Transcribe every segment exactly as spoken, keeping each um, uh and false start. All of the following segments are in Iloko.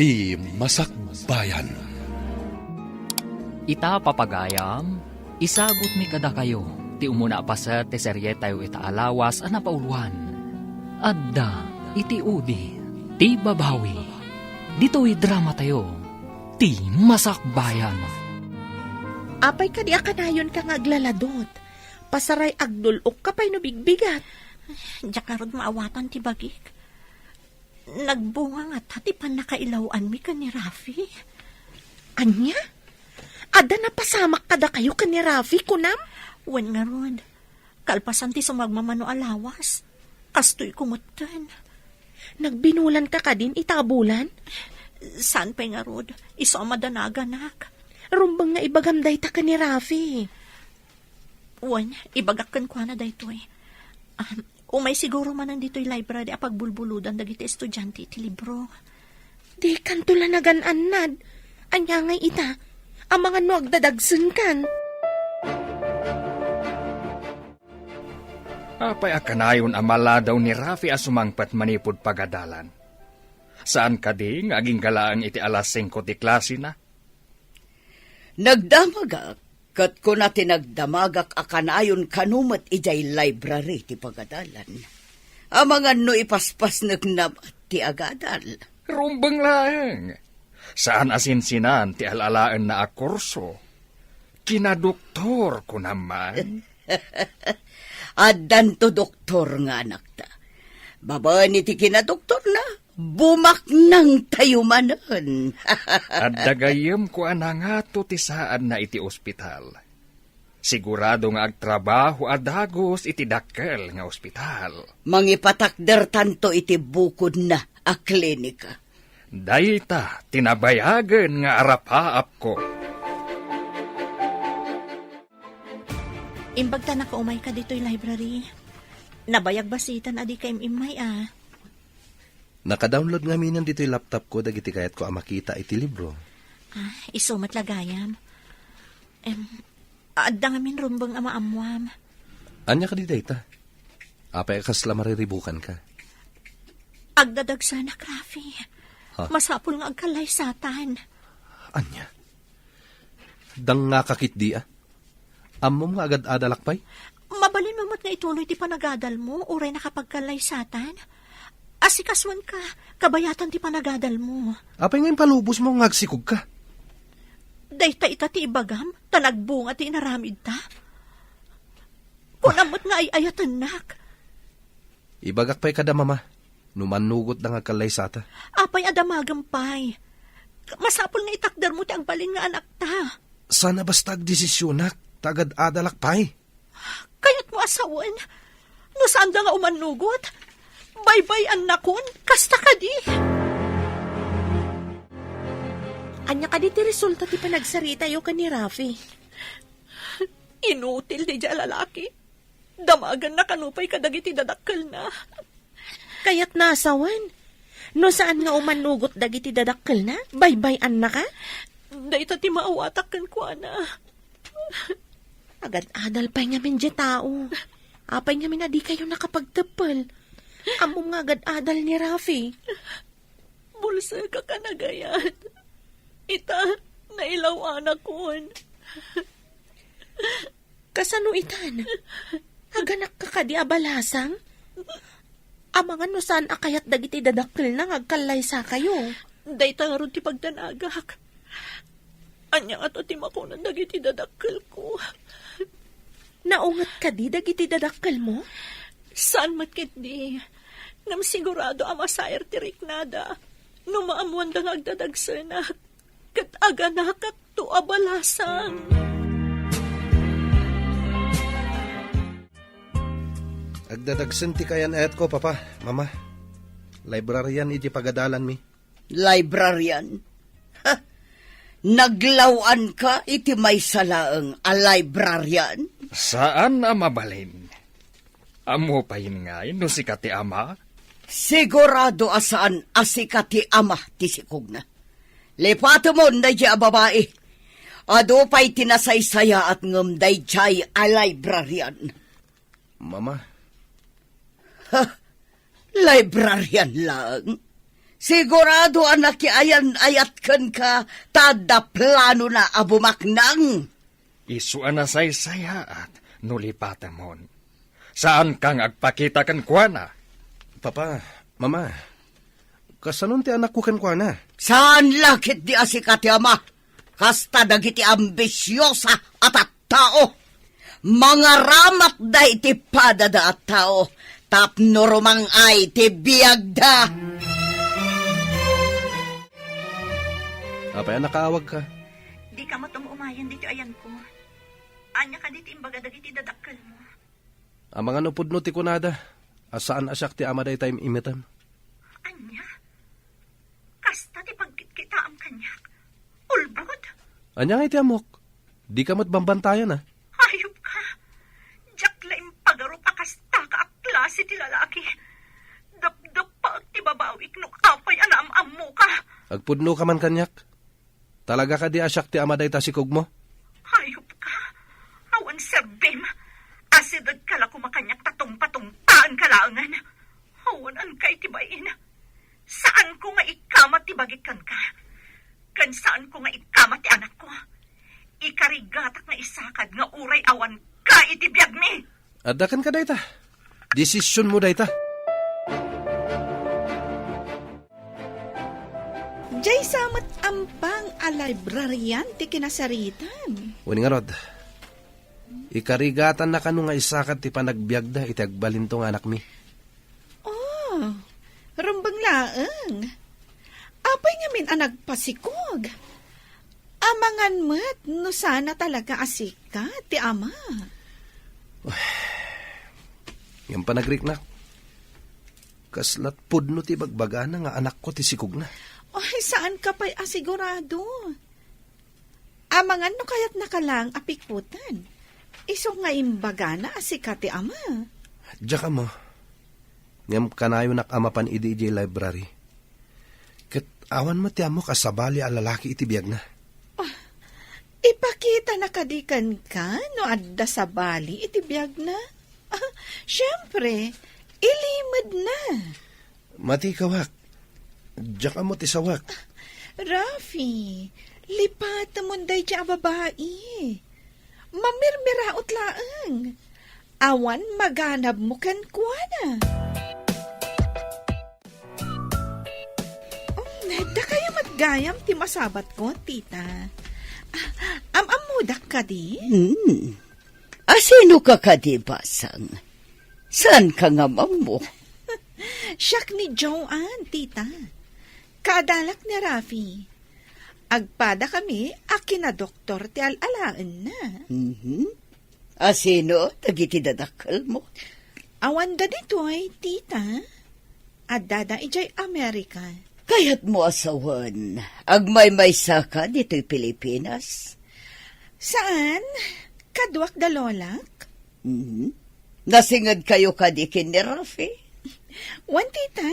Ti Masakbayan. Ita, papagayam, isagutmi kadakayo ti umuna a paset ti serietayo ita a lawas a napauluan. Adda iti udi ti babawi. Ditoy dramatayo, Ti Masakbayan. Apay kadi a kanayonka nga aglaladot? Pasaray agdul-okka pay no bigbigat. Diak ngarud maawatan ti bagik. Nagbunga ngata ti pannakailaw-anmi ken ni Rafi. Ania? Adda napasamak kadakayo ken ni Rafi, kunam? Wen ngarud, kalpasan ti sumagmamano a lawas, kastoyko metten. Nagbinulanka kadin ita a bulan? Saan pay ngarud, isu a madanaganak. Rumbeng nga ibagam dayta ken ni Rafi. Wen, ibagak kenkuana daytoy. Ah, umay siguro manen ditoy library a pagbulbuludan dagiti estudiante iti libro. Dikanto la nagan-annad. Ania ngay ita? Amangan no agdadagsenkan. Apay a kanayon a maladaw ni Rafi a sumangpet manipud pagadalan? Saan kadi nga agingga laeng iti alas singko ti klasena? Nagdamagak, ket kuna ti nagdamagak a kanayon kano met idiay library ti pagadalan. Amangan no ipaspasnekna met ti agadal. Rumbeng laeng. Saan a sinsinan ti al-alaenna a kurso. Kinadoktor, kunam man. Addanto doktor nga anakta. Babaen iti kinadoktorna, bumaknangtayo manen. Adda gayyemko a nangato ti saadna iti ospital. Sigurado nga agtrabaho a dagus iti dakkel nga ospital. Mangipatakdertanto iti bukodna a klinika. Dayta ti nabayagen nga arapaapko. Imbag ta nakaumayka ditoy library. Nabayag basiten a dika im-immay a. Naka-download ngaminen ditoy laptopko dagiti kayatko a makita iti libro. Ah, isu met la gayam. Em, adda ngamin rumbeng a maammoam. Ania kadi dayta? Apay a kasla mariribukanka? Agdadagsenak, Rafi. Ha? Masapul nga agkallaysatan. Ania? Dangngaka ketdi a? Ammom nga agad-adalak pay? Mabalinmo met nga ituloy ti panagadalmo uray nakapagkallaysatan. Asikasoenka, kabayatan ti panagadalmo. Apay nga impalubosmo nga agsikogka? Dayta ita ti ibagam, ta nagbunga ti inaramidta. Kunam met nga ay-ayatennak. Ibagak pay kada mama, no mannugotda nga agkallaysata. Apay a damagem pay? Masapul nga itakdermo ti agbalin nga anakta. Saan a basta agdesisionak, ta agad-adalak pay. Kayatmo a sawen, no saanda nga umannugot, baybay-annakon, kasta kadi. Ania kadi ti resulta ti panagsaritayo ken ni Rafi? Inutil diay a lalaki. Damagenna kano pay kadagiti dadakkelna. Kayatna a sawen, no saan nga umannugot dagiti dadakkelna, baybay-annaka? Dayta ti maawatak kenkuana. Agad-adal pay ngamin diay tao. Apay ngamin a dikayo nakapagteppel? Ammom nga agad-adal ni Rafi. Bulsek a kanagayat. Ita, nailaw-anakon. Kasano itan? Aganakka kadi a balasang? Amangan no saan a kayat dagiti dadakkelna nga agkallaysakayo. Dayta ngarud ti pagdanagak. Ania ngato ti makunan dagiti dadakkelko? Naunget kadi dagiti dadakkelmo? Saan met ketdi. Ngem sigurado a masair ti riknada no maammoanda nga agdadagsenak. Ket aganakakto a balasang. Agdadagsen ti kayan-ayatko, Papa, Mama. Librarian iti pagadalanmi. Librarian? Ha? Naglaw-anka iti maysa laeng a librarian? Saan a mabalin. Ammo pay ngay no sika ti ama? Sigurado a saan a sika ti ama ti sikogna. Lipatemon daydiay a babai. Adu pay ti nasaysayaat ngem daydiay a librarian. Mama. Ha? Librarian laeng? Sigurado a nakiayan-ayat kenka ta adda planona a bumaknang. Isu a nasaysayaat no lipatemon. Saanka nga agpakita kenkuana. Papa, Mama, kasanon ti anakko kenkuana? Saan la ketdi a sika ti ama. Kasta dagiti ambisiosa a tattao. Mangaramatda iti padada a tao tapno rumang-ay ti biagda. Apay a nakaawagka? Dika met um-umayen ditoy ayanko. Ania kadi ti imbaga dagiti dadakkelmo? Amangan no pudno ti kunada a saan a siak ti ama dayta im-imetem. Ania? Kasta ti pagkitkitaem kaniak? Ulbod? Ania ngay ti ammok? Dika met bambantayan, a? Ayupka! Diak la impagarup a kastaka a klase ti lalaki. Dapdappaek ti babawik no apay a naam-ammoka. Agpudnoka man kaniak. Talaga kadi a siak ti ama dayta sikogmo? Ayupka! Awan serbim! Asidegka la koma kaniak ta tungpatungpaanka laengen. Awan anka iti bain. Saanko nga ikama ti bagik kenka. Ken saanko nga ikama ti anakko. Ikarigatak nga isakad nga uray awanka iti biagmi. Adda kenka dayta. Desisionmo dayta. Diay sa met ampang a librarian ti kinasaritan. Wen ngarud, ikarigatan na kano nga isakad ti panagbiagda iti agbalinto nga anakmi. Oh, rumbeng laeng. Apay ngamin a nagpasikog? Amangan met no saan a talaga a sika ti ama. Ngem panagriknak, kasla pudno ti bagbagana nga anakko ti sikogna. Ay, saanka pay a sigurado. Amangan no kayatnaka laeng a pikutan. Isu nga imbagana a sika ti ama. Diak ammo. Ngem kanayonak a mapan idi idiay library. Ket awan met ti ammok a sabali a lalaki iti biagna. Ah, ipakitana kadi kenka no adda sabali iti biagna? Ah, siempre, ilimedna. Matikawak. Diak ammo ti sawak. Rafi, lipatemon daydiay a babai. Mamirmiraot laeng. Awan maganabmo kenkuana. Um, dakayo met gayam ti masabatko, tita. Ah, am-ammodak kadi? Hmm. Asino ka kadi, basang? Saanka nga ammo? Siak ni Joanne, tita. Kaadalak ni Rafi. Agpada kami a kinadoktor ti al-alaenna. Mhm. Asino dagiti dadakkelmo? Awanda ditoy, tita. Addada idiay Amerika. Kayatmo a sawen, agmaymaysaka ditoy Pilipinas? Saan? Kaduak da lolak. Mhm. Nasingedkayo kadi ken ni Rafi? Wen, tita.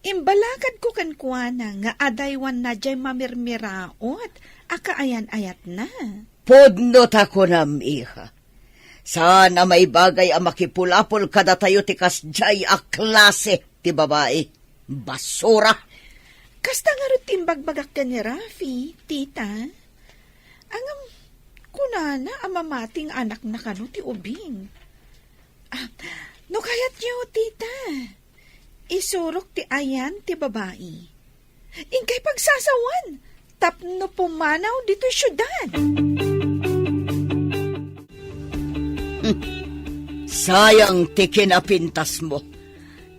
Imbalakadko kenkuana nga adaywanna diay mamirmiraot a kaayan-ayatna. Pudno ta kunam, iha. Saan a maibagay a makipulapol kadatayo ti kasdiay a klase ti babai. Basura! Kasta ngarud ti imbagbagak ken ni Rafi, tita. Ngem, kunana a mamati nga anakna kano ti ubing. Ah, no kayatyo, tita, isurok ti ayan ti babai. Inkay pagsasawan tapno pumanaw ditoy siudad. Hmm. Sayang ti kinapintasmo.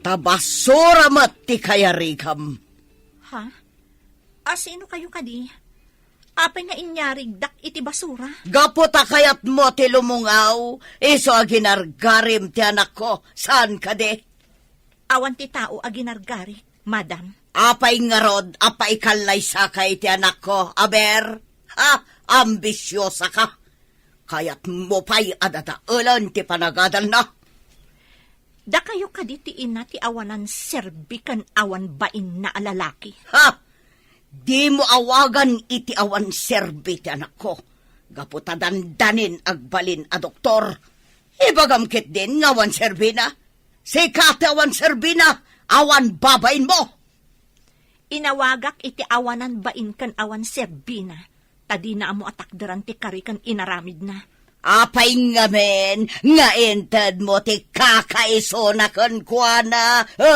Ta basura met ti kayarigam. Ha? Asino kayo kadi? Apay nga inyarigdak iti basura? Gapu ta kayatmo ti lumungaw, isu a ginargarim ti anakko. Saan kadi? Awan ti tao a ginargarik, madam. Apay ngarud a paikallaysaka iti anakko, aber? Ha? Ambisiosaka. Kayatmo pay a dadaelen ti panagadalna. Dakayo kadi ti ina ti awanan serbi ken awan bainna a lalaki. Ha? Dimo awagan iti awan serbi ti anakko. Gapu ta dandanin agbalin a doktor. Ibagam ketdin nga awan serbina. Sika ti awan serbina, awan babainmo. Inawagak iti awanan bain ken awan serbina, ta dina ammo a takderan ti kari ken inaramidna. Apay ngamin nga intedmo ti kakaisuna kenkuana, ha?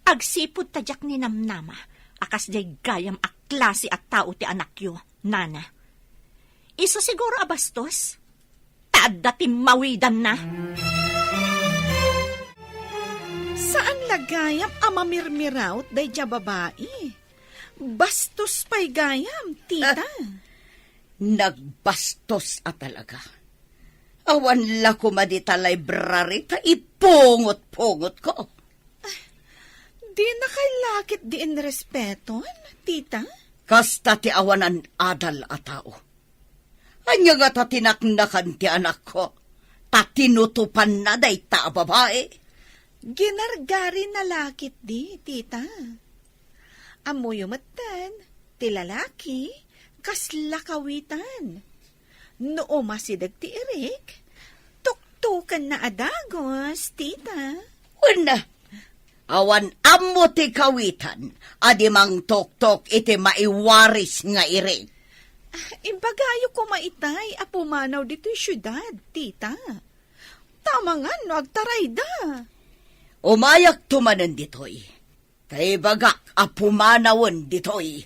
Agsipud ta diak ninamnama a kasdiay gayam a klase a tao ti anakyo, nana. Isu siguro a bastos? Ta adda timmawidanna. Saan la gayam a mamirmiraut daydiay a babai. Bastos pay gayam, tita. Ah, nagbastos a talaga. Awan la koma dita library ta ipungot-pungotko. Dina kay lakit diin respeton, tita? Kasta ti awanan adal a tao. Ania ngata ti naknakan ti anakko, ta tinutupanna dayta a babai? Ginargarina lakit di, tita. Ammoyo metten, ti lalaki, kasla kawitan. No umasideg ti irik, tuktukenna a dagus, tita. Wen, awan ammo ti kawitan a di mangtuktok iti maiwaris nga irik. Ah, ibagayo koma itay a pumanaw ditoy siudad, tita. Tamangan no agtarayda. Umayakto manen ditoy. Ta ibagak a pumanawen ditoy.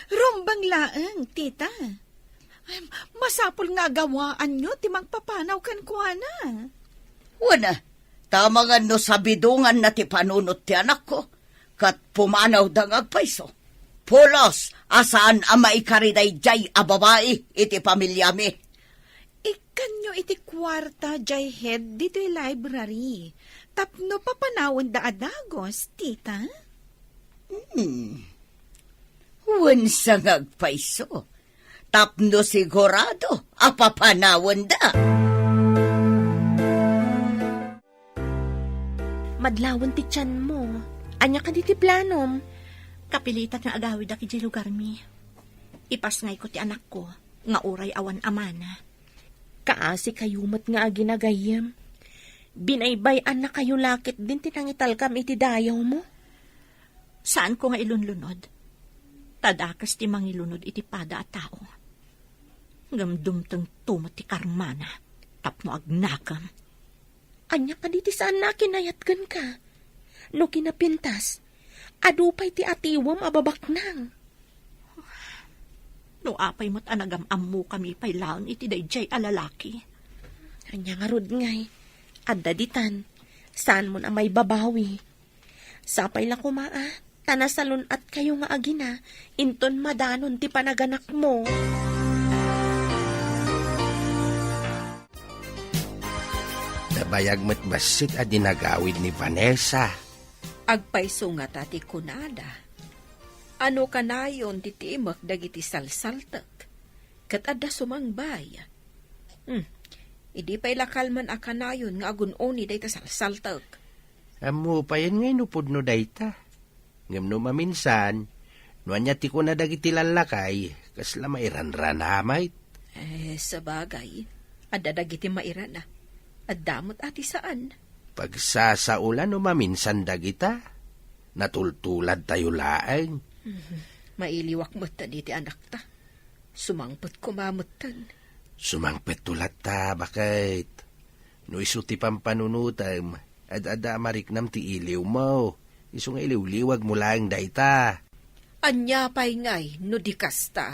Rumbeng laeng, tita. Ay, masapul nga agawaanyo ti mangpapanaw kenkuana. Wen, tamangan no sabidonganna ti panunot ti anakko, ket pumanawda nga agpayso. Pulos a saan a maikari daydiay a babai iti familiami. Ikkanyo iti kuarta diay head ditoy library tapno papanawenda a dagus, tita? Hmm. Wen sa nga agpayso, tapno sigurado a papanawenda. Madlawen ti tianmo. Ania kadi ti planom? Kapilitan nga agawidak idiay lugarmi. Ipasngayko ti anakko nga uray awan amana. Kaasi kayo met nga agina gayyem. Binaybay-annakayo lakit din ti nangitalkam iti dayawmo. Saanko nga ilunlunod. Ta dakes ti mangilunod iti pada a tao. Ngem dumtengto met ti karmana tapno agnakem. Ania kadi ti saanna a kinayat kenka? No kinapintas, adu pay ti atiwem a babaknang. No apay met a nagam-ammokami pay laeng iti daydiay a lalaki. Ania ngarud ngay, adda ditan, saanmon a maibabawi. Sapay la koma a, ta nasalun-atkayo nga agina, inton madanon ti panaganakmo. Nabayag met bassit a dinagawid ni Vanessa. Agpayso ngata ti kunada. Ano kanayon ti timek dagiti salsaltek? Ket adda sumangbay. Hmm. Idi pay la kalman a kanayon nga agun-uni dayta salsaltek. Ammo payen ngay no pudno dayta. Ngem no maminsan, no ania ti kuna dagiti lallakay, kasla mairanrana met. Eh, sabagay, adda dagiti mairana. Adda met a ti saan. Pagsasaola no maminsan dagita. Natultuladtayo laeng. Mhm. Mailiwak met diti anakta. Sumangpet koma metten. Sumangpetto latta, baket. No isu ti pampanunotem, ad-adda a mariknam ti iliwmo. Isu nga iliwliwagmo laeng dayta. Ania pay ngay no di kasta?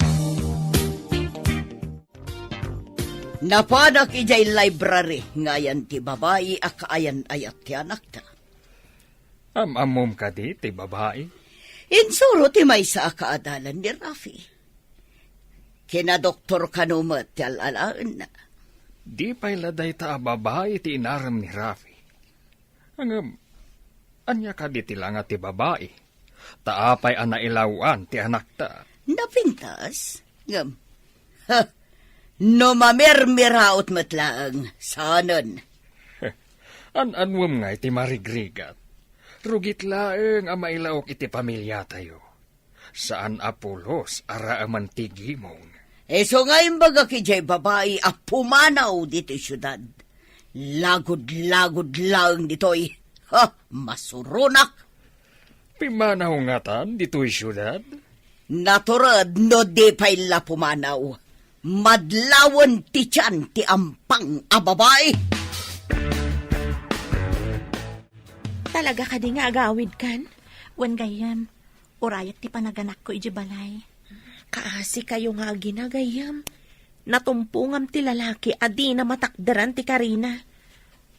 Napanak idiay library nga ayan ti babai a kaayan-ayat ti anakta. Am-ammom kadi ti babai? Insuro ti maysa a kaadalan ni Rafi. Kinadoktor kano met ti al-alaenna. Di pay la dayta a babai ti inarem ni Rafi. Ngem, ania kadi ti langa ti babai? Ta apay a nailaw-an ti anakta? Napintas? Ngem, ha, no mamirmiraot met laeng, saanen. An-anuem ngay ti marigrigat? Rugit laeng a mailaok iti pamiliatayo. Saan a pulos a raaman ti gimong. Isu nga imbagak idiay babai a pumanaw ditoy siudad. Lagud-lagud laeng ditoy. Ha, masuronak! Pimanaw ngatan ditoy siudad? Natured no di pay la pumanaw. Madlawen ti tian ti ampang a babai. Talaga kadi nga agawidkan? Wen gayyem, urayek ti panaganakko idiay balay. Kaasikayo nga agina, gayyem. Natumpongam ti lalaki a dina matakderan ti karina.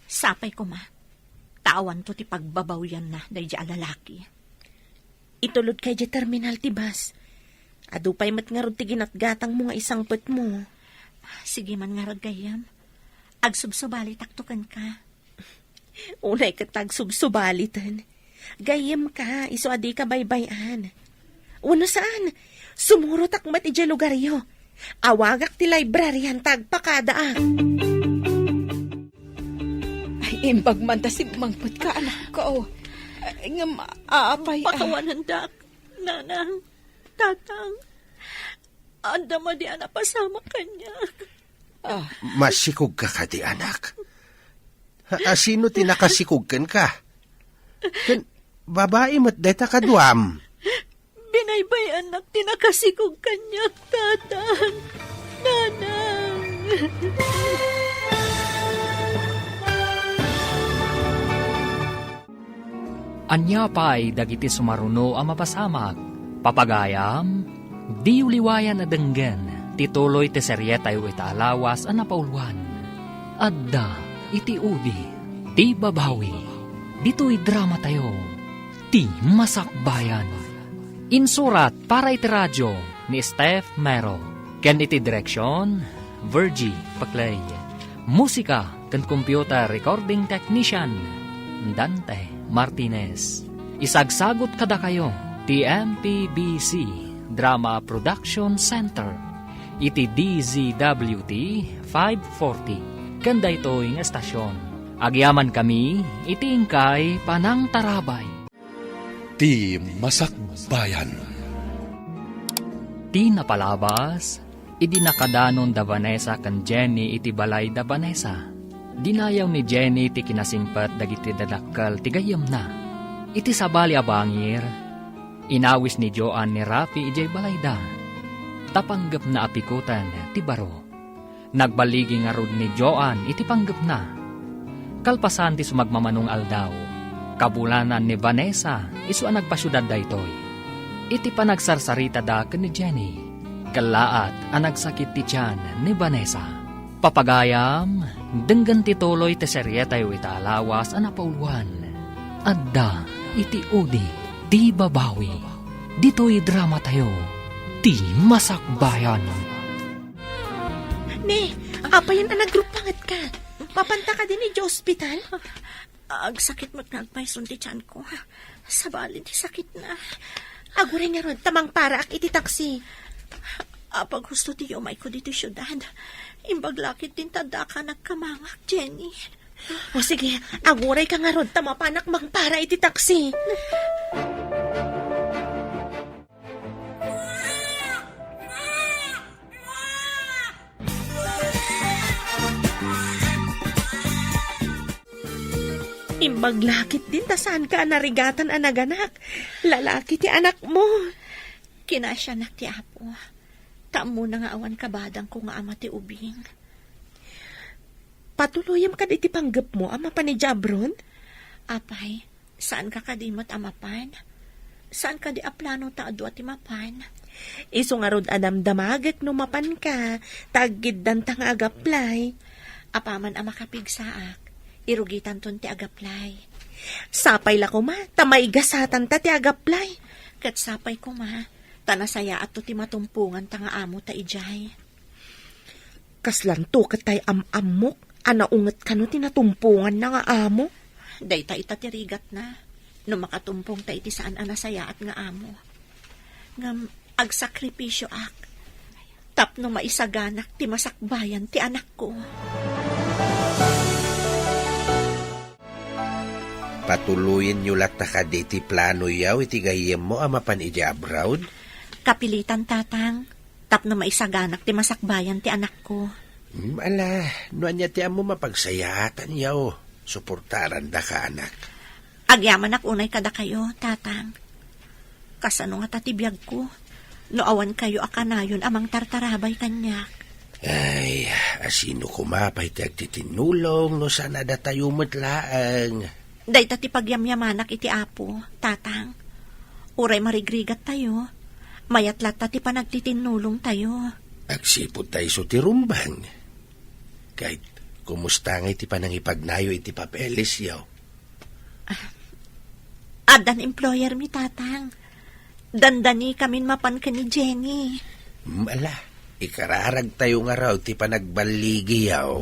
Sapay koma, ta awanto ti pagbabawyanna daydiay a lalaki. Itulodka idiay terminal ti bus. Adu pay met ngarud ti ginatgatangmo nga isangpetmo. Sige man ngarud, gayyem. Agsubsubalitakto kenka. Unay ket agsubsubaliten. Gayyemka, isu a dika baybay-an. Wenno saan, sumurotak met idiay lugaryo. Awagak ti librarian ta agpakadaak. Ay, imbag man ta simmangpetka, anakko. Ay, ngem, apay, ah. Pakawanendak, nanang, tatang. Adda madi a napasamak kaniak. Ah. Masikogka kadi, anak? Ha, a, sino ti nakasikog kenka? Ken babai met dayta kaduam. Binaybay-annak ti nakasikog kaniak, tatang, nanang. Ania pay dagiti sumaruno a mapasamak? Papagayam, diyo liwayan a denggen ti tuloy ti serietayo ita a lawas a napauluan. Adda iti udi ti babawi. Ditoy dramatayo, Ti Masakbayan. Insurat para iti radio ni Steph Mero, ken iti direksion, Virgie Paclay. Musika ken computer recording technician, Dante Martinez. Isagsagut kadakayo ti M P B C Drama Production Center iti D Z W T five forty ken daytoy nga estasion. Agyamankami iti inkay panangtarabay. Ti Masakbayan. Ti napalabas, idi nakadanon da Vanessa ken Jenny iti balay da Vanessa. Dinayaw ni Jenny ti kinasingpet dagiti dadakkel ti gayyemna. Iti sabali a bangir, inawis ni Joan ni Rafi idiay balayda, ta panggepna a pikoten ti baro. Nagballigi ngarud ni Joan iti panggepna. Kalpasan ti sumagmamano nga aldaw, kabulanan ni Vanessa isu a nagpasiudad daytoy. Iti panagsarsaritada ken ni Jenny, kellaat a nagsakit ti tian ni Vanessa. Papagayam, denggen ti tuloy ti serietayo ita a lawas a napauluan. Adda iti udi ti babawi. Ditoy dramatayo, Ti Masakbayan. Ne, apayen a nagruppangetka? Mapanta kadi idiay ospital? Agsakit met nga agpayson ti tianko. Sabali ti sakitna. Aguray ngarud ta mangparaak iti taksi. Apag husto ti yumayko ditoy siudad. Imbag la ketdin ta adda a nagkamangak, Jenny. O sige, agurayka ngarud ta mapanak mangpara iti taksi. Imbag la ketdin ta saanka a narigatan a naganak. Lalaki ti anakmo. Kinasianak ti Apo. Ta ammona nga awan kabadangko nga ama ti ubing. Patuloyem kadi ti panggepmo a mapan idiay abroad? Apay, saanka kadi met a mapan? Saan kadi a plano ta adu a ti mapan? Isu ngarud a damdamagek no mapanka, ta aggiddanta nga agaplay. Apaman a makapigsaak, irugitanton ti agaplay. Sapay la koma, ta maigasatanta ti agaplay. Ket sapay koma, ta nasayaatto ti matumponganta nga amota idiay. Kaslanto ket tay am-ammok a naunget kano ti natumponganna nga amo? Dayta ita ti rigatna, no makatumpongta iti saan a nasayaat nga amo. Ngem agsakripisioak tapno maisaganak ti masakbayan ti anakko. Patuloyenyo latta kadi ti planoyo iti gayyemmo a mapan idiay abroad? Kapilitan, Tatang, tapno maisaganak ti masakbayan ti anakko. Hmm, ala, no ania ti ammo mapagsayaatanyo, suportarandaka, anak. Agyamanak unay kadakayo, Tatang. Kasano ngata ti biagko no awan kayo a kanayon a mangtartarabay kaniak? Ay, asino koma pay ti agtitinnulong no saan a datayo met laeng? Dayta ti pagyamyamanak iti Apo, Tatang. Uray marigrigattayo, mayat latta ti panagtitinnulongtayo. Agsipud ta isu ti rumbeng. Ket, kumusta ngay ti panangipagnayo iti papelesyo? Addan employer mi, Tatang. Dandani kamin mapan ken ni Jenny. Mm, ala, ikararagtayo ngarud ti panagballigiyo.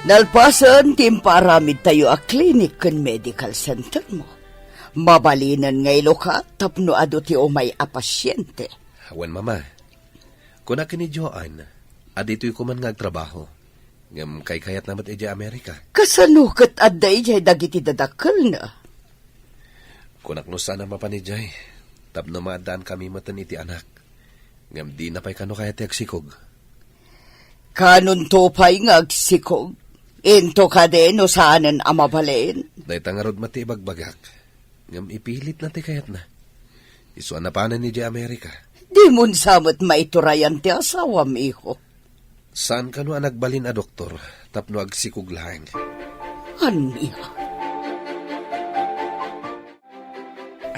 Nalpasen ti impaaramidtayo a clinic ken medical center mo, mabalinen nga ilukat tapno adu ti umay a pasiente. Wen, Mama. Kuna ken ni Joan a ditoy koman nga agtrabaho, ngem kaykayatna met idiay Amerika. Kasano ket adda idiay dagiti dadakkelna? Kunak no saan a mapan idiay, tapno maaddaankamin metten iti anak. Ngem dina pay kano kayat ti agsikog. Kanonto pay nga agsikog? Into kadi no saanen a mabalin? Dayta ngarud met ti ibagbagak. Ngem ipilitna ti kayatna. Isu a napanen idiay Amerika. Dimon sa met maiturayan ti asawam, iho. Saan kano a nagbalin a doktor tapno agsikog laeng? Ania?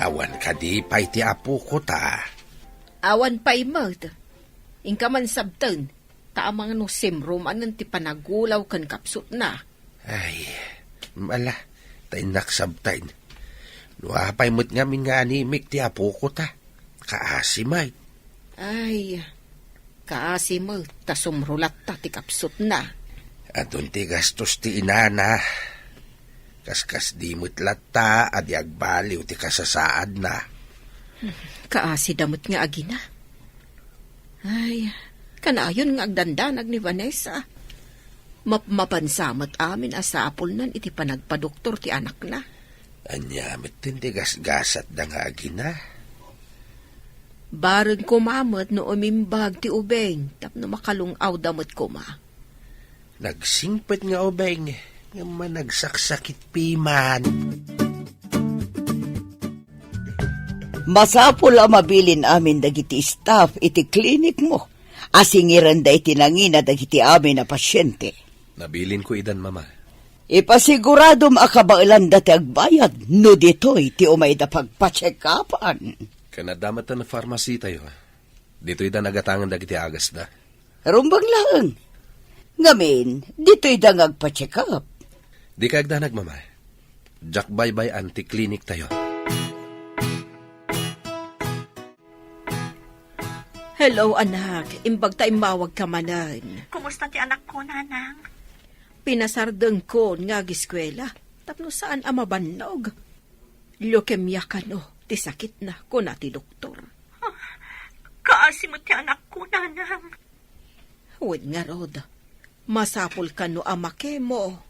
Awan kadi pay ti apok ta? Awan pay met. Inka man sabten, ta amangan no simro manen ti panagulaw ken kapsutna. Ay, ala, ta innak sabten. No apay met ngamin nga animik ti apok ta, kaasi met. Ay, kaasi met ta sumro latta ti kapsutna. Adun ti gastos ti inana. Kaskasdi met latta a di agbaliw ti kasasaadna. Kaasida met nga agina. Ay, kanayon nga agdandanag ni Vanessa. Mapmapansa met amin a sapulnan iti panagpadoktor ti anakna. Ania met ti gasgasatda nga agina? Bareng koma met no umimbag ti ubing tapno makalung-awda met koma. Nagsingpet nga ubing, ngem managsaksakit piman. Masapul a mabilin amin dagiti staff iti klinik mo a singirenda iti nangina dagiti amin a pasiente. Nabilinko idan, Mama. Ipasiguradom a kabaelanda ti agbayad no ditoy ti umayda pagpacheck-upan. Ken adda met ti pharmacy tayo. Ditoyda nagatangan dagiti agasda. Rumbeng laeng. Ngamin, ditoyda nga agpa-check-up. Dika agdanag, Mama. Diak baybay-an ti klinik tayo. Hello, anak. Imbag ta immawagka manen. Kumusta ti anakko, Nanang? Pinasardengkon nga agiskuela tapno saan a mabannog. Leukemia kano ti sakitna, kuna ti doktor. Ah, kaasi met ti anakko, Nanang. Wen ngarud, masapul kano a makemo.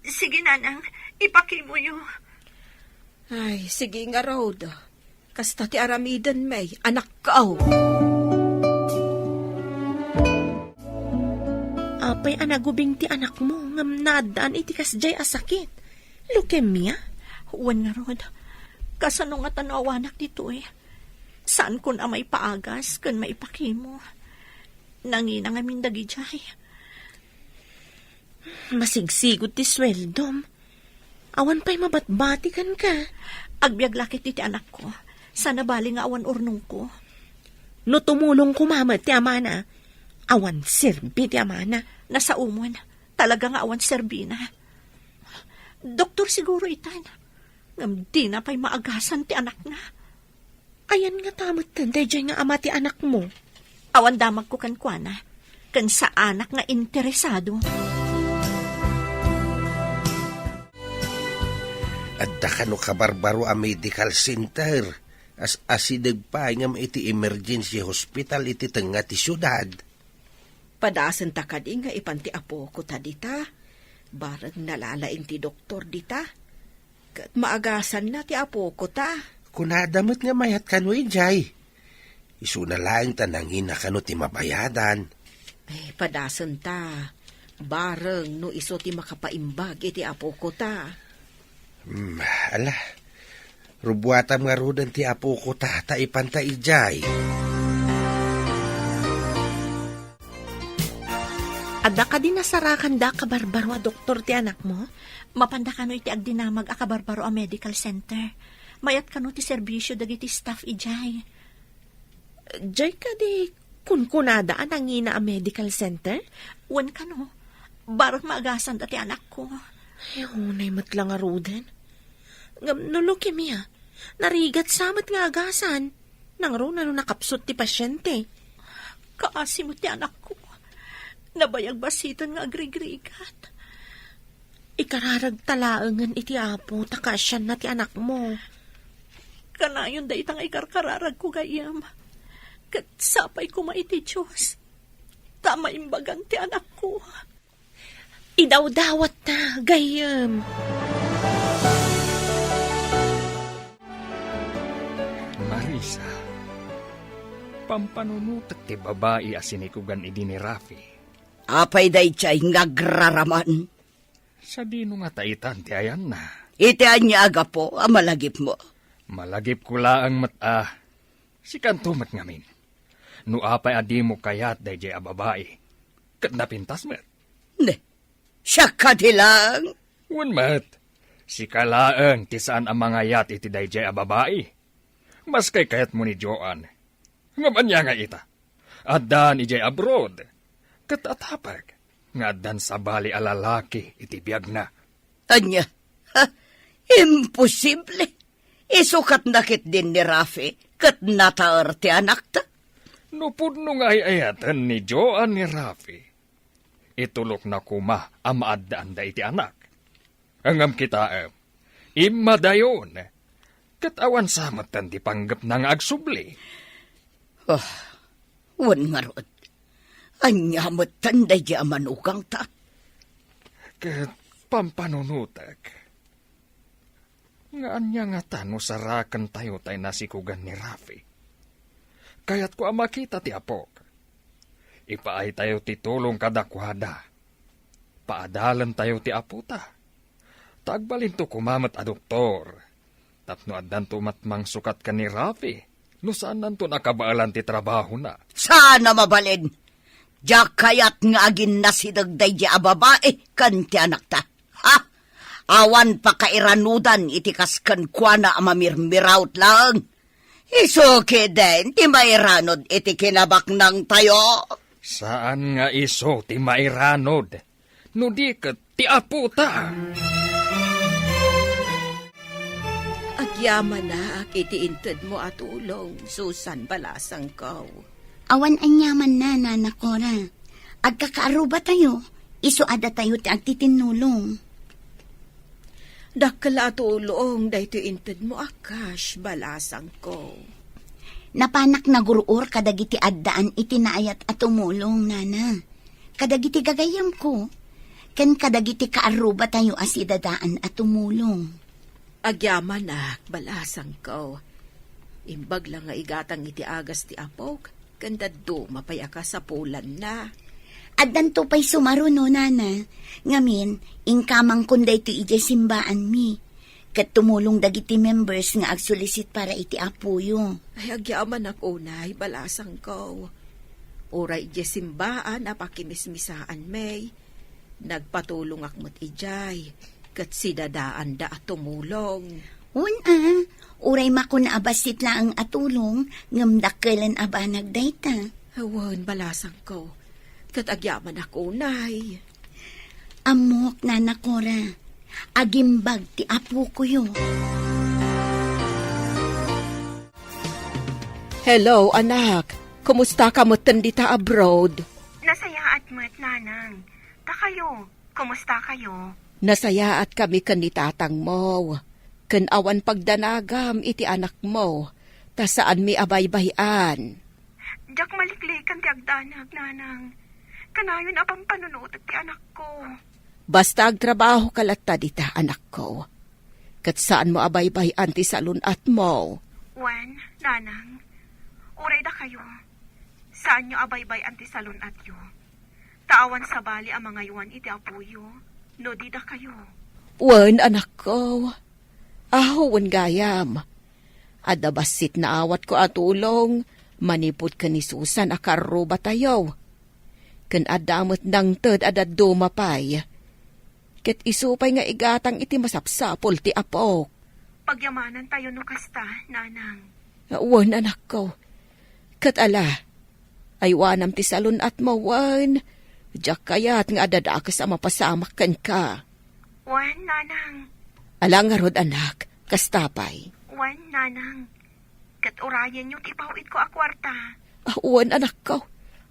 Sige, Nanang, ipakemoyo. Ay, sige ngarud. Kasta ti aramiden, may anakko. Apay a nagubing ti anakmo ngem naaddaan iti kasdiay a sakit? Leukemia? Wen ngarud, kasano ngata no awanak ditoy? Saankon a maipaagas ken maipakemo. Nangina ngamin dagidiay. Masigsigud ti sueldom. Awan pay mabatbati kenka. Agbiag la ket iti anakko. Saan a bali nga awan urnongko. No tumulong koma met ti amana, awan serbi ti amana. Nasaomon, talaga nga awan serbina. Doktor siguro itan. Ngem dina pay maagasan ti anakna. Ayan ngata metten daydiay nga ama ti anakmo? Awan damagko kenkuana, ken saanak nga interesado. Adda kano kabarbaro a medical center, as-asideg pay ngem iti emergency hospital iti tengnga ti siudad. Padasenta kadi nga ipan ti apokota dita. Bareng nalalaing ti doktor dita. Ket maagasanna ti apokota. Kunada met nga mayat kano idiay. Isuna laeng ta nangina kano ti mabayadan. Eh, padasenta. Bareng no isu ti makapaimbag iti apokota. Hmm, ala. Rubuatam ngaruden ti apokota ta ipanta idiay. Adda kadi nasarakanda a kabarbaro a doktor ti anakmo? Mapanda kano iti agdinamag a kabarbaro a medical center. Mayat kano ti serbisio dagiti staff idiay. Diay kadi kunkunada a nangina a medical center? Wen kano, bareng maagasanda ti anakko. Ay, unay met la ngaruden. Ngem no leukemia, narigat sa met nga agasan. Nangruna no nakapsut ti pasyente. Kaasi met ti anakko. Nabayag basiten nga agrigrigat. Ikararagta laengen iti Apo ta kaasianna ti anakmo. Kanayon dayta nga ikarkararagko, gayyem. Ket sapay koma iti Dios ta maimbagan ti anakko. Idawdawatta, gayyem. Marisa, pampanunotek ti babai a sinikugan idi ni Rafi. Apay daydiay nga agraraman? Sadino ngata itan ti ayanna? Iti ania a gapu a malagipmo? Malagipko laeng met a sikanto met ngamin. No apay a dimo kayat daydiay a babai, ket napintas met. Ne, siak kadi laeng? Wen met, sika laeng ti saan a mangayat iti daydiay a babai. Maski kayatmo ni Joan. Ngem ania nga ita? Addan idiay abroad. Ket atapek nga addan sabali a lalaki iti biagna. Ania? Ha? Imposible! Isukat na ketdin ni Rafi ket nataer ti anakta. No pudno nga ay-ayaten ni Joan ni Rafi, itulokna koma a maaddaanda iti anak. Ngem kitaem, immadayon, ket awan sa metten ti panggepna nga agsubli. Ah, wen ngarud, ania metten daydi a manugangta? Ket pampanunotek, nga ania ngata no sarakentayo tay nasikugan ni Rafi? Kayatko a makita ti apok. Ipaaytayo ti tulong kadakuada. Paadalentayo ti apota. Ta agbalinto koma met a doktor. Tapno addanto met mangsukat ken ni Rafi, no saannanto a kabaelan ti trabahona. Saan a mabalin! Diak kayat nga aginnasideg daydi a babai ken ti anakta. Ha? Awan pakairanudan iti kas kenkuana a mamirmiraut laeng. Isu ketdin ti mairanud iti kinabaknangtayo. Saan nga isu ti mairanud, no di ket ti apota. Agyamanak iti intedmo a tulong, Susan, balasangko. Awan aniamanna, Nana Cora. Agkakaarrubatayo, isu a datayo ti agtitinnulong. Dakkel a tulong daytoy intedmo a cash, balasangko. Napanak nagur-or kadagiti addaan iti naayat a tumulong, Nana. Kadagiti gagayyemko, ken kadagiti kaarrubatayo a sidadaan a tumulong. Agyamanak, balasangko. Imbag la nga igatang iti agas ti apok, ken dadduma pay a kasapulanna. Addanto pay sumaruno, Nana. Ngamin, inkamangkon daytoy idiay simbaanmi. Ket tumulong dagiti members nga agsulisit para iti apoyo. Ay, agyamanak unay, balasangko. Uray idiay simbaan a pakimismisaanmi, nagpatulongak met idiay, ket sidadaanda a tumulong. Wen a, uray makuna a bassit laeng a tulong, ngem dakkelen a banag dayta. Wen, balasangko, ket agyamanak unay. Ammok, Nana Cora, agimbag ti apokoyo. Hello, anak. Kumusta ka metten dita abroad? Nasayaat met, Nanang. Ta kayo, kumusta kayo? Nasayaat kami ken ni tatangmo. Ken awan pagdanagam iti anakmo, ta saanmi a baybay-an. Diak maliklikan ti agdanag, Nanang. Kanayon a pampanunotek ti anakko. Basta agtrabahoka latta dita, anakko. Ket saanmo a baybay-an ti salun-atmo. Wen, nanang, uray dakayo, saanyo a baybay-an ti salun-atyo. Ta awan sabali a mangaywan iti apoyo, no di dakayo. Wen, anakko. Aho, wen gayam. Adda bassit naawatko a tulong manipud ken ni Susan a karrubatayo. Ken adda met nangted a dadduma pay. Ket isu pay nga igatang iti masapsapul ti apok. Pagyamanantayo no kasta, nanang. Wen, anakko. Ket ala, aywanam ti salun-atmo, wen. Diak kayat nga adda dakes a mapasamak kenka. Wen, nanang. Ala ngarud, anak, kasta pay. Wen, nanang. Ket urayenyo ti paw-itko a kuarta. Ah, wen, anakko.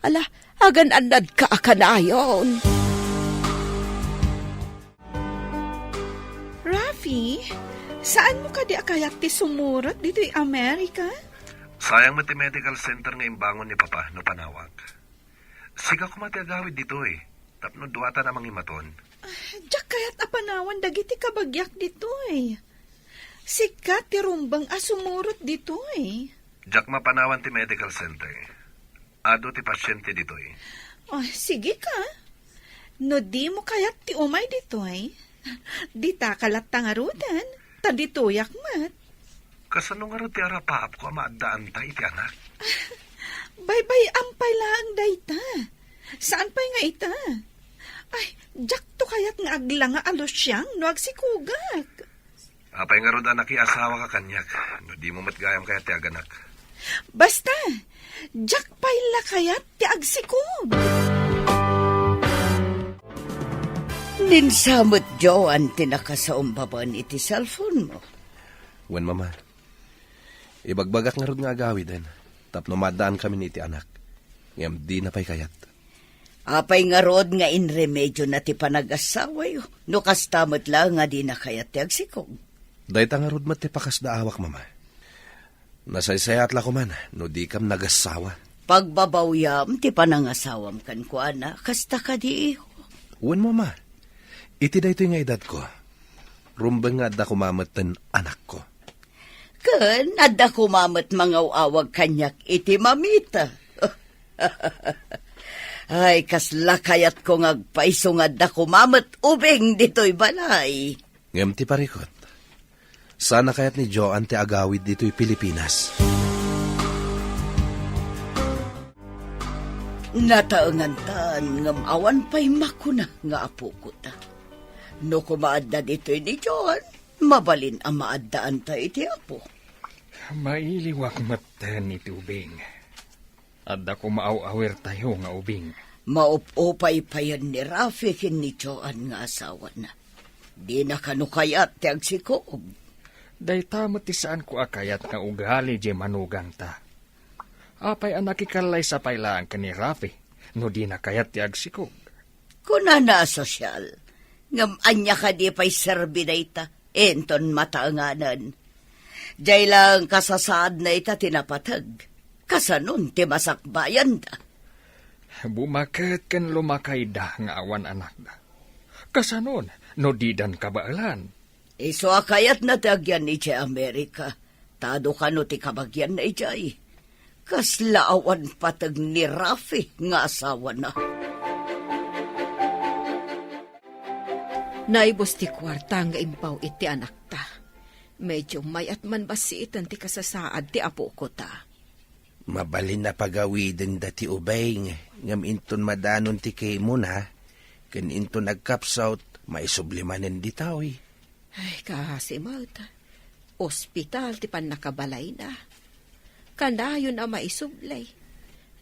Ala, agan-annadka a kanayon. Rafi, saanmo kadi a kayat ti sumurot ditoy Amerika? Sayang met ti medical center nga imbangon ni Papa no panawak. Sika koma ti agawid ditoy, tapno duatan a mangimaton. Ah, diak kayat a panawan dagiti kabagiak ditoy. Sika ti rumbeng a sumurot ditoy. Diak mapanawan ti medical center. Adu ti pasiente ditoy. Ah, sige ka. No dimo kayat ti umay ditoy, ditaka latta ngaruden, ta ditoyak met. Kasano ngarud ti arapaapko a maaddaanta iti anak? Baybay-am pay laeng dayta. Saan pay nga ita? Ay, diakto kayat nga aglanga a lusiang no agsikogak. Apay ngarud a nakiasawaka kaniak, no dimo met gayam kayat ti aganak? Basta, diak pay la kayat ti agsikog. Ninsa met, Joan, ti nakasaumbaban iti cellphone mo. Wen, Mama. Ibagbagak ngarud nga agawiden, tapno maaddaankamin iti anak. Ngem dina pay kayat. Apay ngarud nga inremedyona ti panagasawayo, no kasta met la nga dina kayat ti agsikog? Dayta ngarud met ti pakasdaawak, Mama. Nasaysayaat la koman no dikam nagasawa. Pagbabawyam ti panangasawam kenkuana, kasta kadi, iho? Wen, Mama. Iti daytoy nga edadko, rumbeng nga adda koma metten anakko. Ken adda koma met mangaw-awag kaniak iti mamita. Ay, kasla kayatko nga agpayso nga adda koma met ubing ditoy balay. Ngem ti parikut, saan a kayat ni Joan ti agawid ditoy Pilipinas. Nataengantan ngem awan pay makuna nga apokota. No koma adda ditoy ni Joan, mabalin a maaddaanta iti Apo. Mailiwak metten iti ubing. Adda koma aw-awirtayo nga ubing. Maup-upay payen ni Rafi ken ni Joan nga asawana. Dina kano kayat ti agsikog. Dayta met ti saanko a kayat nga ugali diay manugangta. Apay a nakikallaysa pay laeng ken ni Rafi no dina kayat ti agsikog? Kunana a sosyal, ngem ania kadi pay serbi dayta? Inton mataenganen. Diay laeng kasasaadna ita ti napateg. Kasanon ti masakbayanda? Bumaket ken lumakayda nga awan anakda. Kasanon no didan kabaelan? Isu a kayatna ti agyan idiay Amerika, ta adu kano ti kabagianna idiay. Kasla awan pateg ni Rafi nga asawana. Naibus ti kuarta nga impaw iti anakta. Medyo mayat man bassiten ti kasasaad ti apokota. Mabalin a pagawidenda ti ubing, ngem inton madanon ti kimona, ken inton agkapsut, maisubli manen ditoy. Ay, kaasi met. Ospital ti pannakabalayna. Kanayon a maisubli.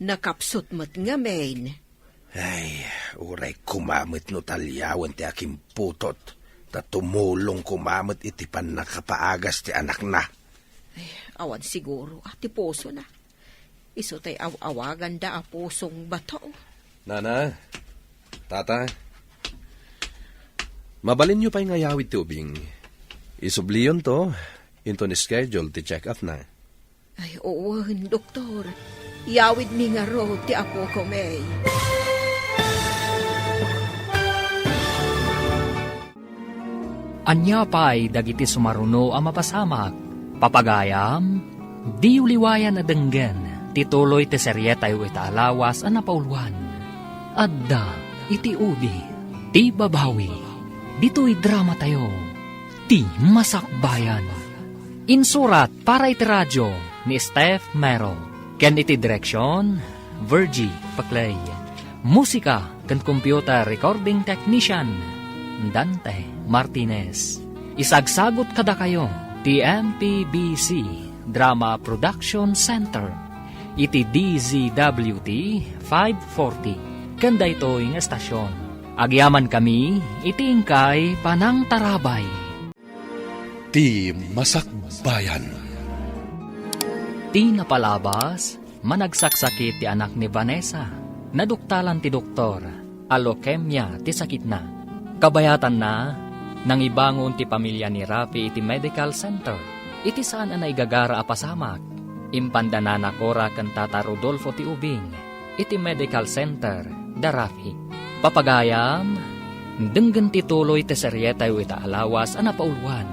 Nakapsut met ngamin. Ay, uray koma met no taliawen ti akimputot, ta tumulong koma met iti pannakapaagas ti anakna. Ay, awan siguro a ti pusona. Isu tay aw-awaganda a pusong bato. Nana, Tata, mabalinyo pay nga yawid ti ubing. Isubliyonto, inton schedule ti check-up na. Ay, wen, doktor. Yawidmi ngarud ti apoko, May. Ania pay dagiti sumaruno a mapasamak? Papagayam, diyo liwayan a denggen ti tuloy ti serietayo ita a lawas a napauluan. Adda iti udi ti babawi. Ditoy dramatayo, ti masakbayan. Insurat para iti radyo ni Steph Mero, ken iti direksyon, Virgie Paclay. Musika ken computer recording technician, Dante Martinez. Isagsagut kadakayo ti M P B C Drama Production Center iti D Z W T five forty ken daytoy nga estasyon. Agyamankami iti inkay panangtarabay. Ti masakbayan. Ti napalabas, managsaksakit ti anak ni Vanessa. Naduktalan ti doktor a leukemia ti sakitna. Kabayatanna, nangibangon ti pamilya ni Rafi iti medical center. Iti saan a naigagara a pasamak, impanda Nana Cora ken Tata Rodolfo ti ubing iti medical center da Rafi. Papagayam, denggen ti tuloy ti serietayo ita a lawas a napauluan.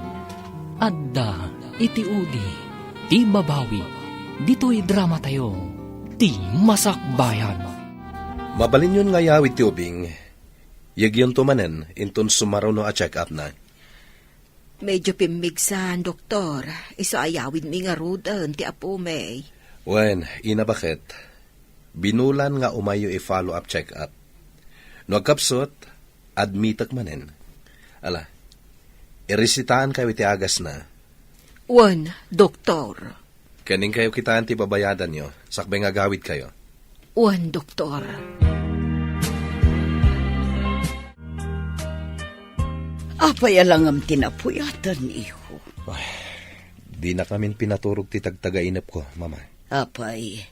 Adda iti udi ti babawi. Ditoy dramatayo, ti masakbayan. Mabalinyon nga ayawid ti ubing, yekyonto manen inton sumaruno a check-up na. Medyo pimmigsan, Doktor. Isu ayawidmi ngaruden ti apomi. Wen, ina, baket? Binulan nga umayyo i-follow-up check-up. No agkapsut, admitek manen. Ala, iresitaankayo iti agasna. Wen, Doktor. Ken inkayo kitaen ti babayadanyo, sakbay nga agawidkayo. Wen, Doktor. Apay a langam ti napuyatanyo? Ay, dinakamin pinaturog ti tagtagainepko, Mama. Apay,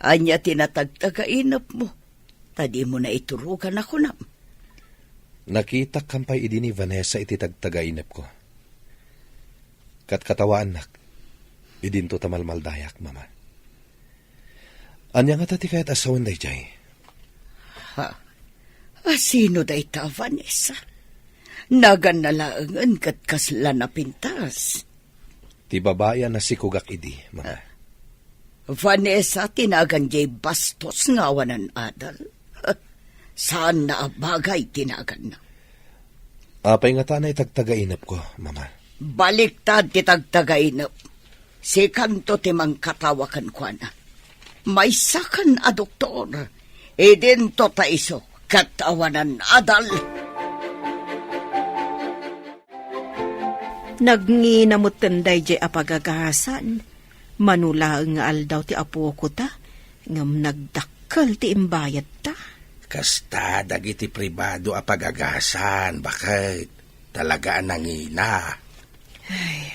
ania ti natagtagainepmo? Ta dimo naiturogan a kunam. Nakitak kampay idi ni Vanessa iti tagtagainepko. Katkatawaannak, idinto ta malmaldayak, Mama. Ania ngata ti kayat a sawen daydiay? Ha? A sino dayta, Vanessa? Naganna laengen ket kasla napintas. Ti babai a nasikogak idi, Mama. Ah. Vanessa ti nagan diay bastos nga awanan adal. Saanna a bagay ti naganna. Apay ngata a naitagtagainepko, Mama? Baliktad ti tagtagainep. Sikanto ti mangkatawa kenkuana. Maysakan a doktor. Idinto ta isu ket awanan adal. Nagngina metten daydiay a pagagasan. Mano laeng nga aldaw ti apokota, ngem nagdakkel ti imbayadta. Kasta dagiti pribado a pagagasan, baket? Talaga a nangina. Ay,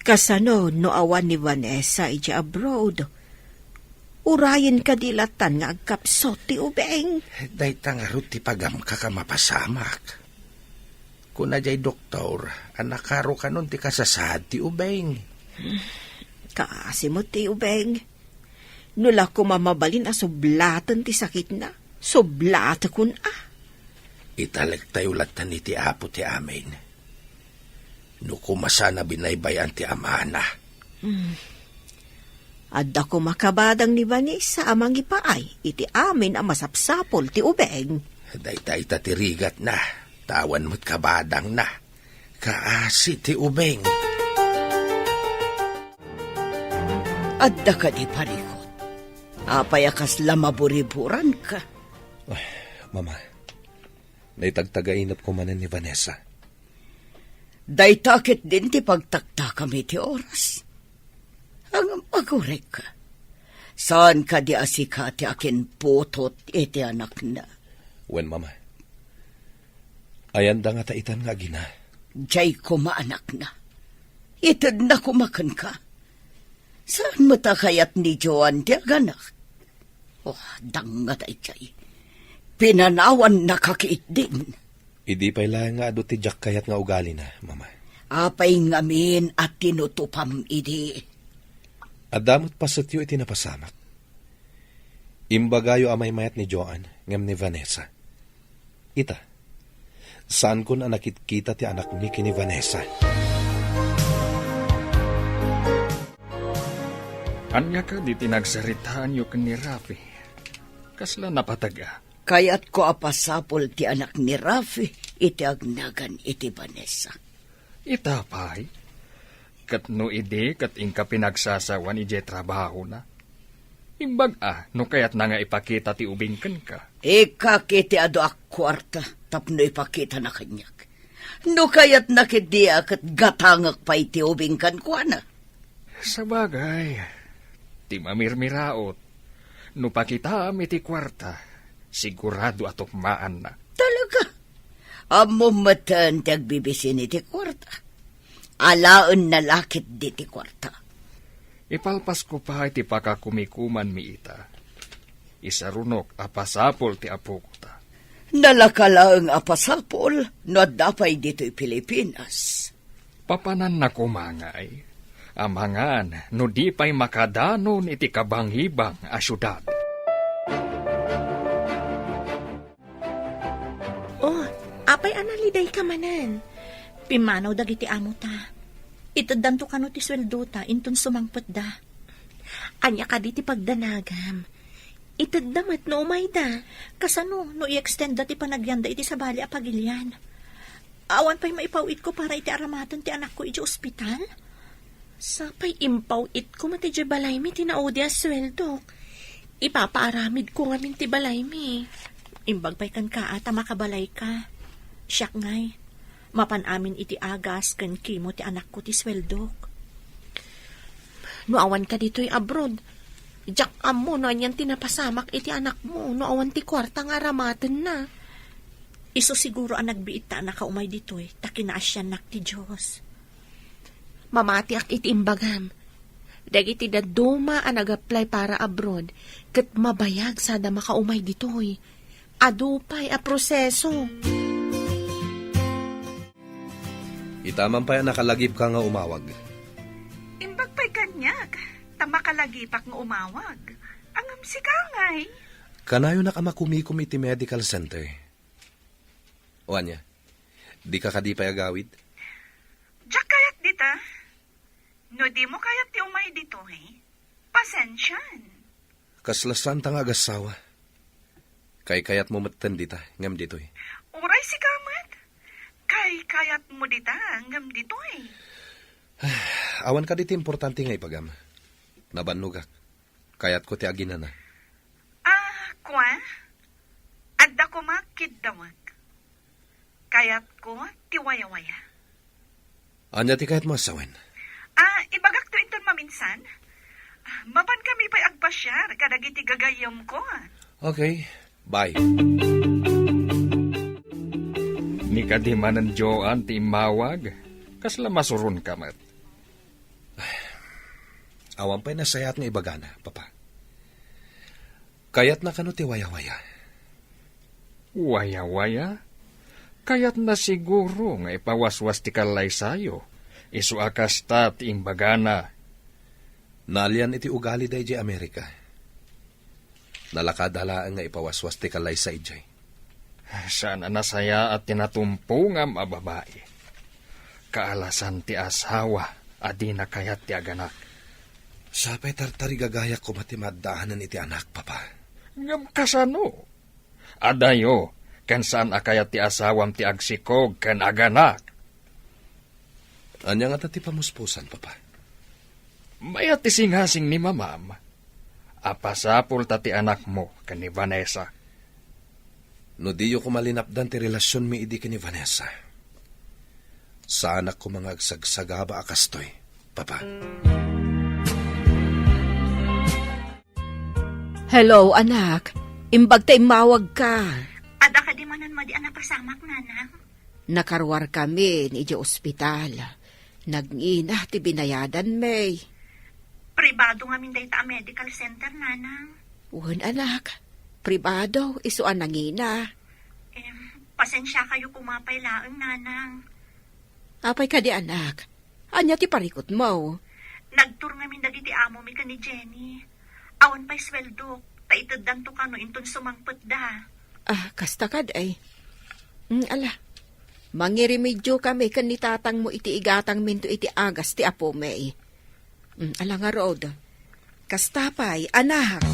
kasano no awan ni Vanessa idiay abroad? Urayen kadi latan nga agkapsut ti ubing? Dayta ngarud ti pagamkak a mapasamak. Kuna diay doktor a nakarukanon ti kasasaad ti ubing. Kaasi met ti ubing. No la koma mabalin a sublaten ti sakitna, sublatekon a. Italektayo lattan iti Apo ti amin. No koma saan a binaybay-an ti amana. Hmm. Adda koma kabadang ni Vanessa a mangipaay iti amin a masapsapul ti ubing. Dayta ita ti rigatna, ta awan met kabadangna. Kaasi ti ubing. Adda kadi parikut? Apay a kasla maburiburanka? Ay, Mama, naitagtagainepko manen ni Vanessa. Dayta ketdin ti pagtaktakam iti oras. Ngem agurek, saan kadi a sika ti akinputot iti anakna? Wen, Mama. Ayanda ngata itan nga agina? Diay koma anakna. Itedna koma kenka. Saan met a kayat ni Joan ti aganak? Oh, dangngata idiay. Pinanawannaka ketdin. Idi pay laeng nga adu ti diak kayat nga ugalina, Mama. Apay ngamin a tinutupam idi? Adda met pasetyo iti napasamak. Imbagayo a maymayat ni Joan ngem ni Vanessa. Ita, Saankon a nakitkita ti anakmi ken ni Vanessa. Ania kadi ti nagsaritaanyo ken ni Rafi? Kasla napateg a? Kayatko a pasapul ti anak ni Rafi iti agnagan iti Vanessa. Ita pay? Ket no idi ket inka pinagsasawan idiay trabahona? Imbag a no kayatna nga ipakita ti ubing kenka. Ikkak iti adu a kuarta tapno ipakitana kaniak. No kayatna ketdi a ket gatangek pay ti ubing kenkuana. Sabagay, ti mamirmiraot, no pakitaam iti kuarta, sigurado a tukmaanna. Talaga? Ammom metten ti agbibisin iti kuarta. Alaenna la ketdi ti kuarta. Ipalpasko pay ti pakakumikumanmi ita. Isarunok a pasapul ti apok ta. Nalaka laeng a pasapul no adda pay ditoy Pilipinas. Papananna koma ngay, amangan no di pay makadanon iti kabangibang a siudad. Oh, apay a nalidayka manen? Pimmanaw dagiti amota. Iteddanto kano ti sueldota inton sumangpetda. Ania kadi ti pagdanagam? Itedda met no umayda. Kasano no i-extendda ti panagyanda iti sabali a pagilian? Awan pay maipaw-itko para iti aramaten ti anakko idiay ospital? Sapay impaw-itko met idiay balaymi ti naudi a sueldok. Ipapaaramidko ngamin ti balaymi. Imbag pay kenka a ta makabalayka. Siak ngay, mapan amin iti agas ken kimo ti anakko ti sueldok. No awanka ditoy abroad, diak ammo no anian ti napasamak iti anakmo no awan ti kuarta nga aramatenna. Isu siguro a nagbiit ta a nakaumay ditoy ta kinaasiannak ti Dios. Mamatiak iti imbagam. Dagiti dadduma a nag-apply para abroad ket mabayag sada makaumay ditoy. Adu pay a proseso. Ita man pay a nakalagipka nga umawag. Imbag pay kaniak, ta makalagipak nga umawag. Ngem sika ngay? Kanayonak a makumikom iti medical center. O ania, dika kadi pay agawid? Diak kayat dita. No dimo kayat ti umay ditoy, pasensian. Kasla saanta nga agassawa. Kaykayatmo metten dita, ngem ditoy. Uray sika met. Kaykayatmo dita, ngem ditoy. Awan kadi ti importante nga ibagam. Nabannogak. Kayatko ti aginana. Ah, kua? Adda koma kiddawek. Kayatko ti wayawaya. Ania ti kayatmo a sawen? Ah, ibagakto inton maminsan. Mapankami pay agpasiar kadagiti gagayyemko. Okay, bye. Ni kadi manen Joan ti immawag, kasla masuronka met. Awan pay nasayaat nga ibagana, Papa. Kayatna kano ti wayawaya? Wayawaya? Kayatna siguro nga ipawaswas ti kallaysayo, isu a kasta ti imbagana. Naalian iti ugalida idiay Amerika. Nalakada laeng nga ipawaswas ti kallaysa idiay. Saan a nasayaat ti natumpongam a babai. Kaalasan ti asawa a dina kayat ti aganak. Sapay tartarigagayak koma ti maaddaanan iti anak, Papa. Ngem kasano? Adayo, ken saan a kayat ti asawam ti agsikog ken aganak. Ania ngata ti pamuspusan, Papa? Mayat ti singasing ni Mamam a pasapulta ti anakmo ken ni Vanessa. No diyo koma linapdan ti relasionmi idi ken ni Vanessa, saanak koma nga agsagsagaba a kastoy, Papa. Hello, anak. Imbag ta immawagka. Adda kadi manen madi a napasamak, Nanang? Nakaruarkami idiay ospital. Nagngina ti binayadanmi. Pribado ngamin dayta a medical center, Nanang. Wen, anak. Pribado, isu a nangina. Em, pasensiakayo koma pay laeng, Nanang. Apay kadi, anak? Ania ti parikutmo? Nagtur ngamin dagiti amomi ken ni Jenny. Awan pay sueldok, ta iteddanto kano inton sumangpetda. Ah, kasta kad ay. Mm, ala, Mangiremedio kami ken ni tatangmo iti igatangminto iti agas ti apomi. Mm, ala ngarud. Kasta pay, anak.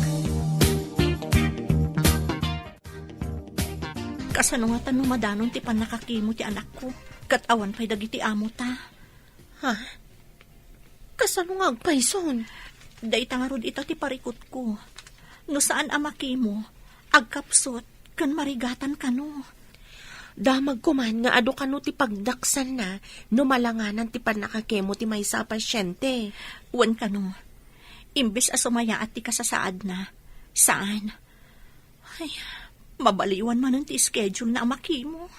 Kasano ngata no madanon ti pannakakemo ti anakko? Ket awan pay dagiti amota. Ha? Kasano nga agpayson? Dayta ngarud ita ti parikutko. No saan a makemo, agkapsut ken marigatan kano. Damag koman nga adu kano ti pagdaksanna no malanganan ti pannakakemo ti maysa a pasyente. Wen kano, imbes a sumayaat ti kasasaadna, saan. Ay, mabaliwan manen ti schedule na a makemo.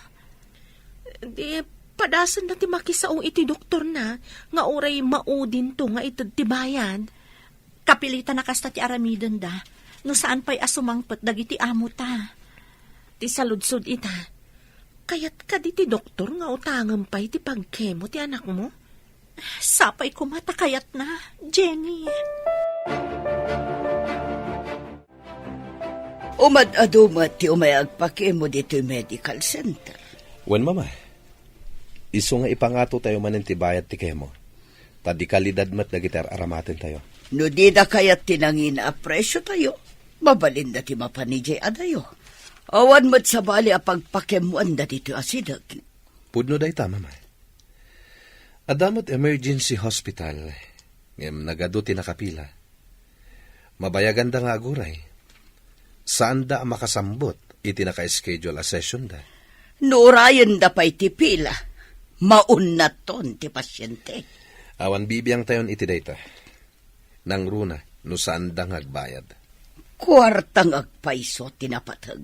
Di, padasenda ti makisao iti doktorna nga uray maudinto nga ited ti bayad. Kapilitan a kasta ti aramidenda, no saan pay a sumangpet dagiti amota. Ti saludsod ita, kayat kadi ti doktor nga utangem pay ti pagkemo ti anakmo? Sapay koma ta kayatna, Jenny. Umad-adu met ti umay agpakemo ditoy medical center. Wen, Mama. Isu nga ipangatotayo manen ti bayad ti kemo. Ta di kalidad met dagiti ar-aramatentayo. No dida kayat ti nangina a presiotayo, mabalinda ti mapan idiay adayo. Awan met sabali a pagpakemmoanda ditoy asideg. Pudno dayta, Mama. Adda met emergency hospital, ngem nagadu ti nakapila. Mabayaganda nga aguray. Saanda a makasambut iti naka-schedule a sessionda. No urayenda pay ti pila, maunnaton ti pasyente. Awan bibiangtayon iti dayta. Nangruna no saanda nga agbayad. Kuarta nga agpayso ti napateg.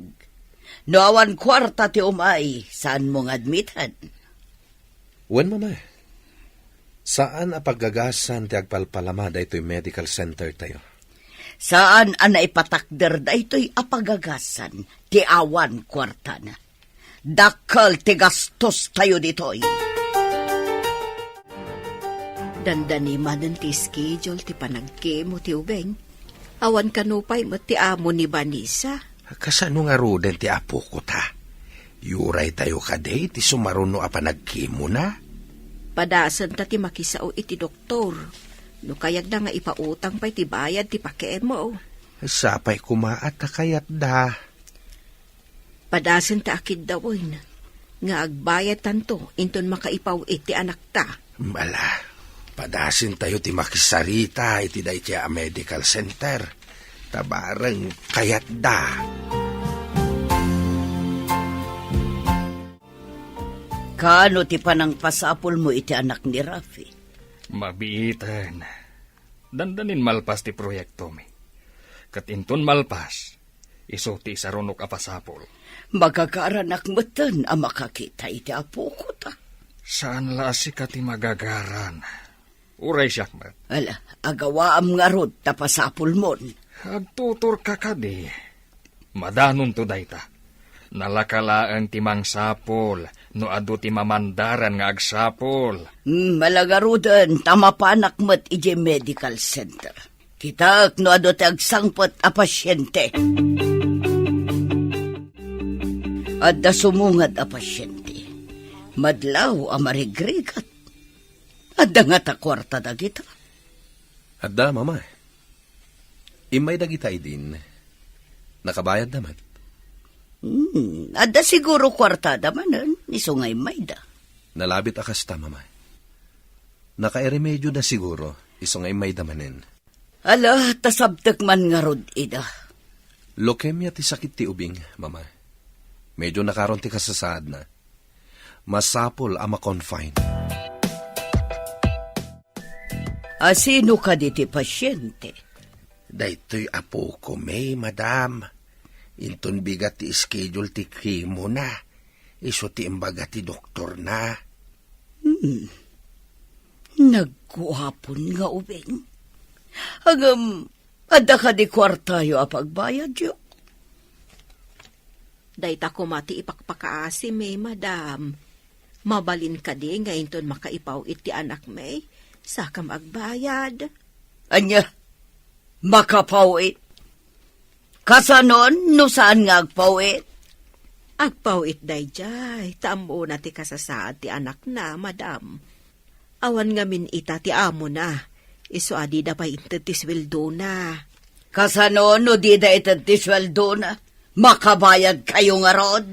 No awan kuarta ti umay, saanmo nga admiten. Wen, Mama. Saan a paggagasan ti agpalpalama daytoy medical center tayo. Saan a naipatakder daytoy a paggagasan ti awan kuartana. Dakkel ti gastos tayo ditoy. Dandani manen ti schedule ti panagkemo ti ubing. Awan kano pay met ti amo ni Vanessa. Kasano ngaruden ti apoko ta? Yuray tayo kadi ti sumaruno a panagkemona? Padasen ta ti makisao iti doktor. No kayatna nga ipautang pay ti bayad ti pakemo. Sapay koma a ta kayatda. Padasen ta a kiddawen nga agbayad tanto inton makaipaw-it ti anakta. Ala, padasen tayo ti makisarita iti dayta a medical center. Ta bareng kayatda. Kaano ti panangpasapulmo iti anak ni Rafi? Mabiiten. Dandanin malpas ti proyektomi. Ket inton malpas, isu ti isarunok a pasapul. Magagaranak metten a makakita iti apoko ta. Saan la a sika ti magagaran. Uray siak met. Ala, agawaam ngarud ta pasapulmon. Agtuturka kadi. Madanonto dayta. Nalaka laeng ti mangsapul no adu ti mamandaran nga agsapul. Hmm, ala ngaruden ta mapanak met idiay medical center. Kitaek no adu ti agsangpet a pasyente. Adda sumungad a pasyente. Madlaw a marigrigat. Adda ngata kuarta dagita? Adda, Mama. Immay dagita idin. Nakabayadda met. Hmm, adda siguro kuartada manen, isu nga immayda. Nalabit a kasta, Mama. Nakairemedioda siguro, isu nga immayda manen. Ala, ta sabtek man ngarud ida. Leukemia ti sakit ti ubing, Mama. Medyo nakaron ti kasasaadna. Masapul a ma-confine. Asino kadi ti pasyente? Daytoy apokon, madam. Inton bigat ti schedule ti chemo na, isu ti imbaga ti doktorna. Hmm. Nagguapon nga ubing. Ngem, adda kadi kuartayo a pagbayadyo? Dayta koma ti ipakpakaasimi, madam. Mabalin kadi nga inton makaipaw-it ti anakmi, sakam agbayad? Ania? Makapaw-it? Kasanon no saan nga agpaw-it? Agpaw-it daydiay, ta ammona ti kasasaad ti anakna, madam. Awan ngamin ita ti amona, isu a dida pay inted ti sueldona. Kasano no dida ited ti sueldona? Makabayadkayo ngarud?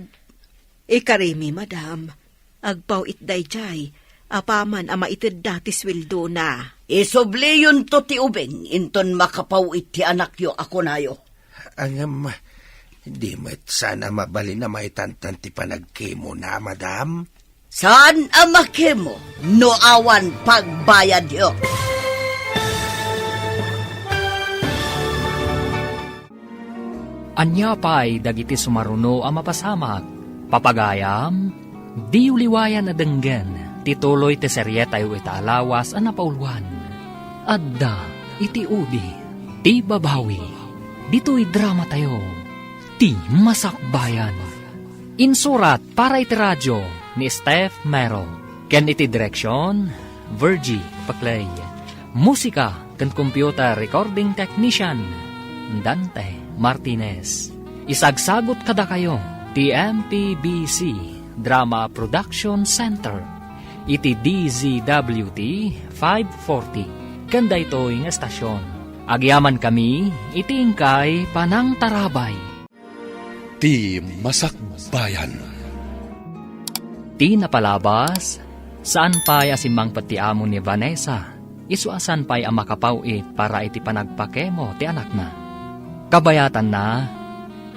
Ikarimi, madam. Agpaw-it daydiay, apaman a maitedda ti sueldona. Isubliyonto ti ubing inton makapaw-it ti anakyo a kunayo. Ngem, di met saan a mabalin a maitantan ti panagkemona, madam? Saan a makemo no awan pagbayadyo. Ania pay dagiti sumaruno a mapasamak? Papagayam, diyo liwayan a denggen ti tuloy ti serietayo ita a lawas a napauluan. Adda iti udi ti babawi. Ditoy dramatayo, ti masakbayan. Insurat para iti radio ni Steph Mero, ken iti direksion, Virgie Paclay. Musika ken computer recording technician, Dante Martinez. Isagsagut kadakayo ti M P B C Drama Production Center iti D Z W T five forty ken daytoy nga estasion. Agyamankami iti inkay panangtarabay. Ti masakbayan. Ti napalabas, saan pay a simmangpet ti amo ni Vanessa, isu a saan pay a makapaw-it para iti panagpakemo ti anakna. Kabayatanna,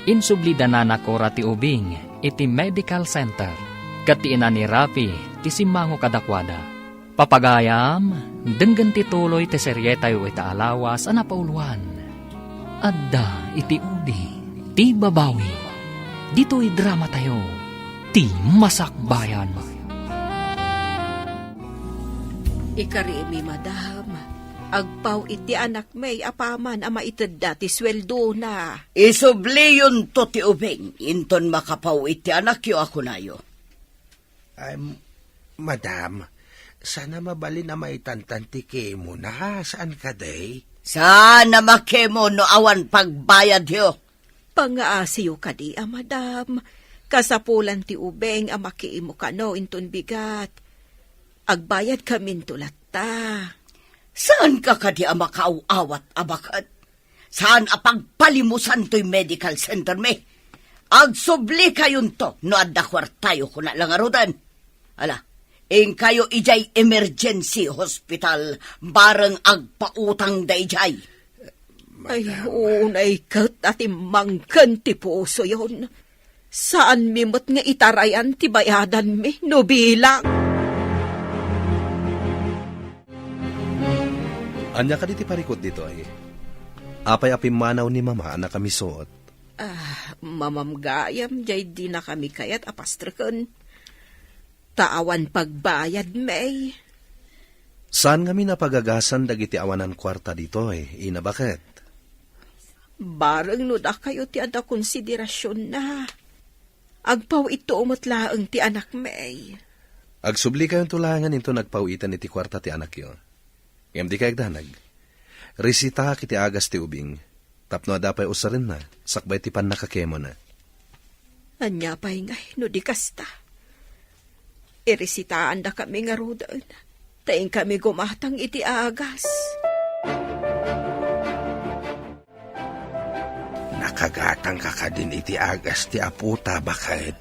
insublida nana Cora ti ubing iti medical center, ket ti ina ni Rafi ti simmango kadakuada. Papagayam, denggen ti tuloy ti serietayo ita a lawas a napauluan. Adda iti udi ti babawi. Ditoy dramatayo, ti masakbayan. Ikarimi, madam, agpaw-it ti anakmi apaman a maitedda ti sueldona. Isubliyonto ti ubing inton makapaw-it ti anakyo a kunayo. Ay, madam, saan a mabalin a maitantan ti kemona, saan kadi? Saan a makemo no awan pagbayadyo? Pangaasiyo kadi a madam. Kasapulan ti ubing a makemo kano inton bigat. Agbayadkaminto latta. Saanka kadi a makaaw-awat a baket? Saan a pagpalimusan toy medical center mi? Agsublikayon to no adda kuartayo, kuna la ngaruden. Ala, inkayo idiay emergency hospital bareng agpautang daydiay. Ay, madam. Unay ket a timmangken ti pusoyon. Saanmi met nga itarayan ti bayadanmi no bilang. Ania kadi ti parikut ditoy? Apay a pimmanaw ni Mama a nakamisuot? Ah, mamamgayam, jay dinakami kayat a pastreken. Ta awan pagbayadmi. Saan ngamin a pagagasan dagiti awanan kuarta ditoy, ina, baket? Bareng no dakayo ti adda konsiderasionna. Agpaw-itto met laeng ti anakmi. Agsublikayonto laengen inton agpaw-iten iti kuarta ti anakyo. Ngem dikay agdanag. Resitaak iti agas ti ubing, tapno adda pay usarenna, sakbay ti pannakakemona. Ania pay ngay no di kasta? Iresitaandakami ngaruden, ta inkami gumatang iti agas. Nakagatangka kadin iti agas ti apota, baket?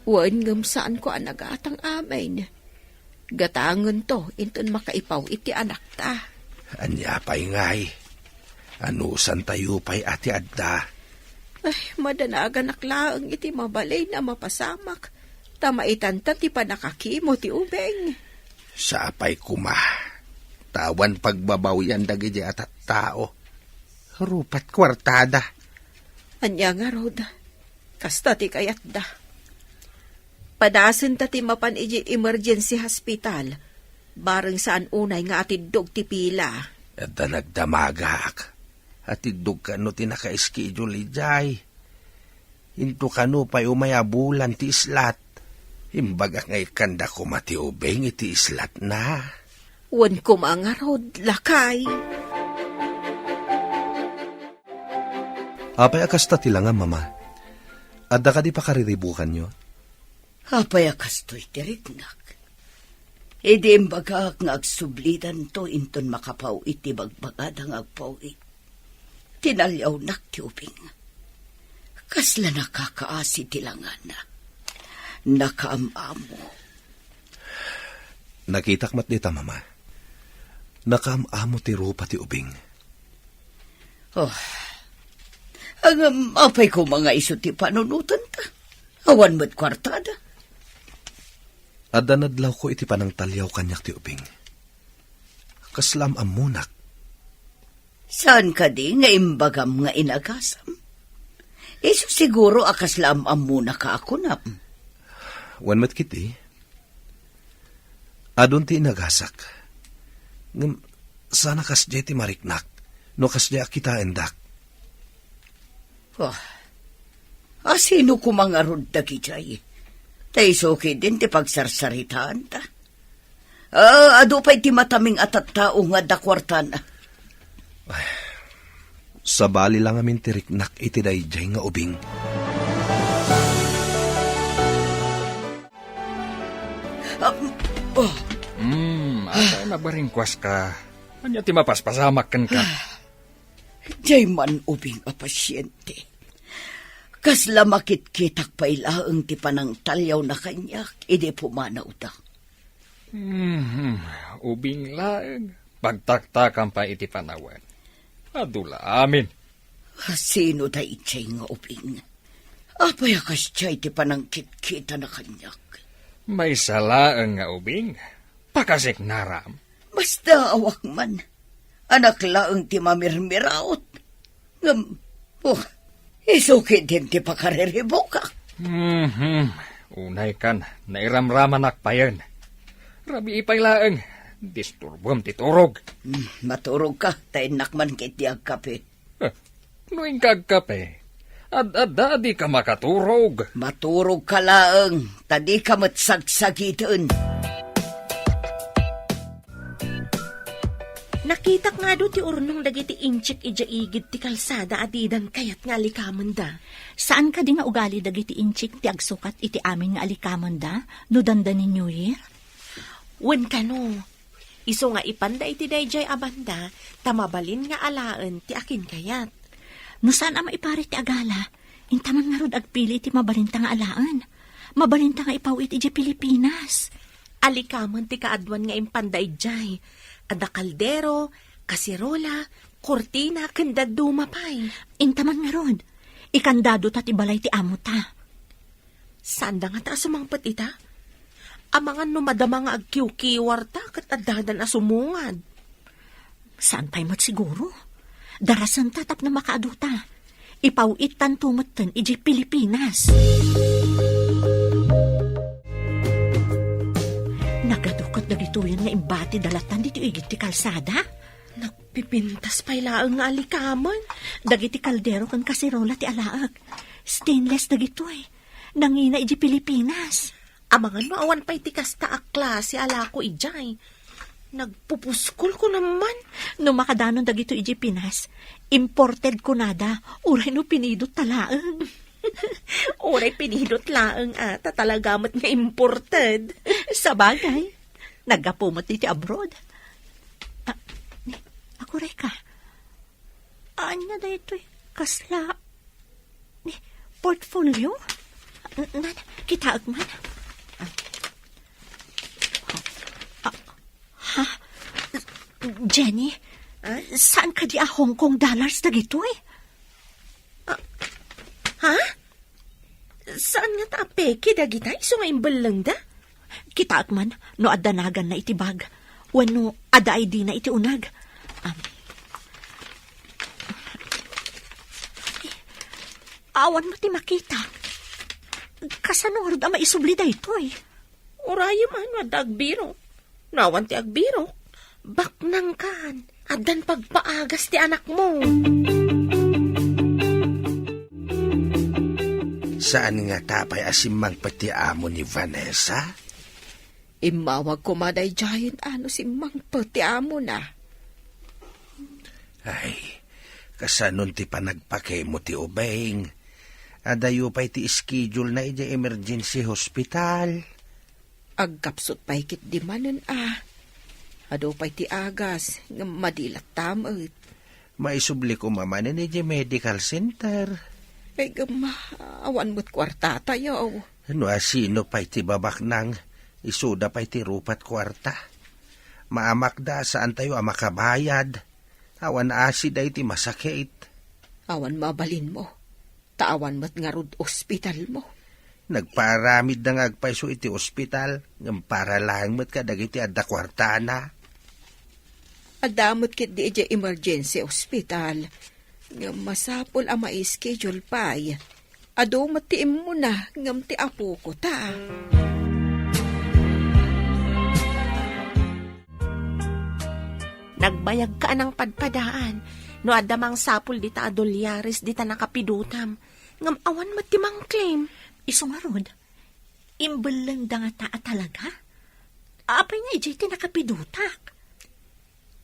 Wen, ngem saanko a nagatang amin. Gatangento inton makaipaw iti anakta. Ania pay ngay? Anusantayo pay a ti adda? Ay, madanaganak laeng iti mabalin a mapasamak, ta maitanta ti pannakakemo ti ubing. Sapay koma, ta awan pagbabawian dagiti a tattao. Rupat kuartada. Ania ngarud, kasta ti kayatda. Padasenta ti mapan idiay emergency hospital, bareng saan unay nga atiddog ti pila. Adda nagdamagak. Atiddog kano ti naka-schedule idiay. Into kano pay umay a bulan ti islat. Imbagak nga ikkanda koma ti ubing iti islatna. Wen koma ngarud, lakay. Apay a kasta ti langam, Mama? Adda kadi pakariribukanyo? Apay a kastoy ti riknak? Idi imbagak nga agsublidanto inton makapaw-it ti bagbagada nga agpaw-it, tinaliawnak ti ubing. Kasla nakakaasi ti langana. Nakaam-amo. Nakitak met dita, Mama. Nakaam-amo ti rupa ti ubing. Oh. Ngem apay koma nga isu ti panunotanta? Awan met kuartada. Adda nadlawko iti panangtaliaw kaniak ti ubing. Kasla am-ammonak. Saan kadi nga imbagam nga inagasam? Isu siguro a kasla am-ammonaka a kunam. Wen met ketdi, adun ti inagasak. Ngem saan a kasdiay ti mariknak no kasdiay a kitaendak. Oh. A sino koma ngarud dagidiay? Ta isu ketdin ti pagsarsaritaanta. Ah, adu pay ti mataming a tattao nga adda kuartana. Ay, sabali la ngamin ti riknak iti daydiay nga ubing. Ah, oh. Hmm, apay a nabaringkuaska? Ania ti mapaspasamak kenka? Diay man ubing a pasiente. Kasla makitkitak pay laeng ti panangtaliawna kaniak idi pumanawda. Mhm, ubing laeng. Pagtaktakam pay iti panawen. Adu la amin. Sino daydiay nga ubing? Apay a kasdiay ti panangkitkitana kaniak? Maysa laeng nga ubing. Pakasiknaram. Basta awak man. Anak laeng ti mamirmiraot. Ngem, oh, isu ketdin ti pakariribukak. Mhm. Unay kan, nairamramanak payen. Rabii pay laeng, disturbom ti turog. Hmm, maturogka, ta innak man ketdi agkape. Eh, no inka agkape, ad-adda a dika makaturog. Maturogka laeng, ta dika met sagsagiten. Nakitak nga adu ti urnong dagiti inchik idiay igid ti kalsada a didan kayat nga alikamenda. Saan kadi nga ugali dagiti inchik ti agsukat iti amin nga alikamenda no dandani New Year? Wen kano, isu nga ipanda iti daydiay a banda, ta mabalin nga alaen ti akinkayat. No saan a maiparit ti agala, inta man ngarud agpili ti mabalinta nga alaen. Mabalinta nga ipaw-it idiay Pilipinas. Alikamen ti kaaduan nga impanda idiay. Adda kaldero, kaserola, kurtina, ken dadduma pay. Inta man ngarud, ikandadota ti balay ti amota. Saanda ngata a sumangpet ita? Amangan no madama nga agkiwkiwarta ket addadan a sumungad. Saan pay met siguro? Darasenta tapno makaaduta. Ipaw-ittanto metten idiay Pilipinas. Nagadu ket dagitoyen nga imbati dalatan ditoy igid ti kalsada? Nagpipintas pay laeng nga alikamen. Dagiti kaldero ken kaserola ti alaek. Stainless dagitoy. Nangina idiay Pilipinas. Amangan no awan pay ti kasta a klase a lako idiay. Nagpupuskol ko naman. No makadanon dagitoy idiay Pinas, imported kunada, uray no pinidot ta laeng. Uray pinidot laeng, a, ta talaga met nga imported. Sabagay, naggapu met iti abroad. Ah, ni, aguray ka. Ania daytoy? Kasla, ni, portfolio? N-, nan, kitaek man. Ah. Ah, ha? Jenny, ah? Saan kadi a Hong Kong dollars dagitoy? Ah, ha? Saan ngata a peke dagita isu nga imbellengda? Kitaek man no adda naganna iti bag wenno adda I D na iti uneg. Am. Awan met ti makita. Kasano ngarud a maisubli daytoy? Urayem a no adda agbirok. No awan ti agbirok, baknangkan. Addan pagpaagas ti anakmo. Saan ngata pay a simmangpet ti amo ni Vanessa? Immawag koma daydiayen a no simmangpet ti amona. Ay, kasanon ti panagpakemo ti ubing? Adayo pay ti schedule na idiay emergency hospital. Agkapsut pay ketdi manen a. Adu pay ti agas, ngem madi latta met. Maisubli koma manen idiay medical center. Ay, gama, awan met kuartatayo. No asino pay ti babaknang, isuda pay ti rupat kuarta. Maamakda a saantayo a makabayad. Awan asi daytoy masakit. Awan mabalinmo. Ta awan met ngarud ospitalmo. Nagpaaramidda nga agpayso iti ospital, ngem para laeng met kadagiti adda kuartana. Adda met ketdi idiay emergency hospital, ngem masapul a mai-schedule pay. Adu met ti immuna ngem ti apoko ta. Nagbayagka a nangpadpadaan no adda mangsapul dita a dolyares dita nakapidotam, ngem awan met ti mangclaim. Isu ngarud, imbellengda ngata a talaga? Apay nga idiay ti nakapidotak?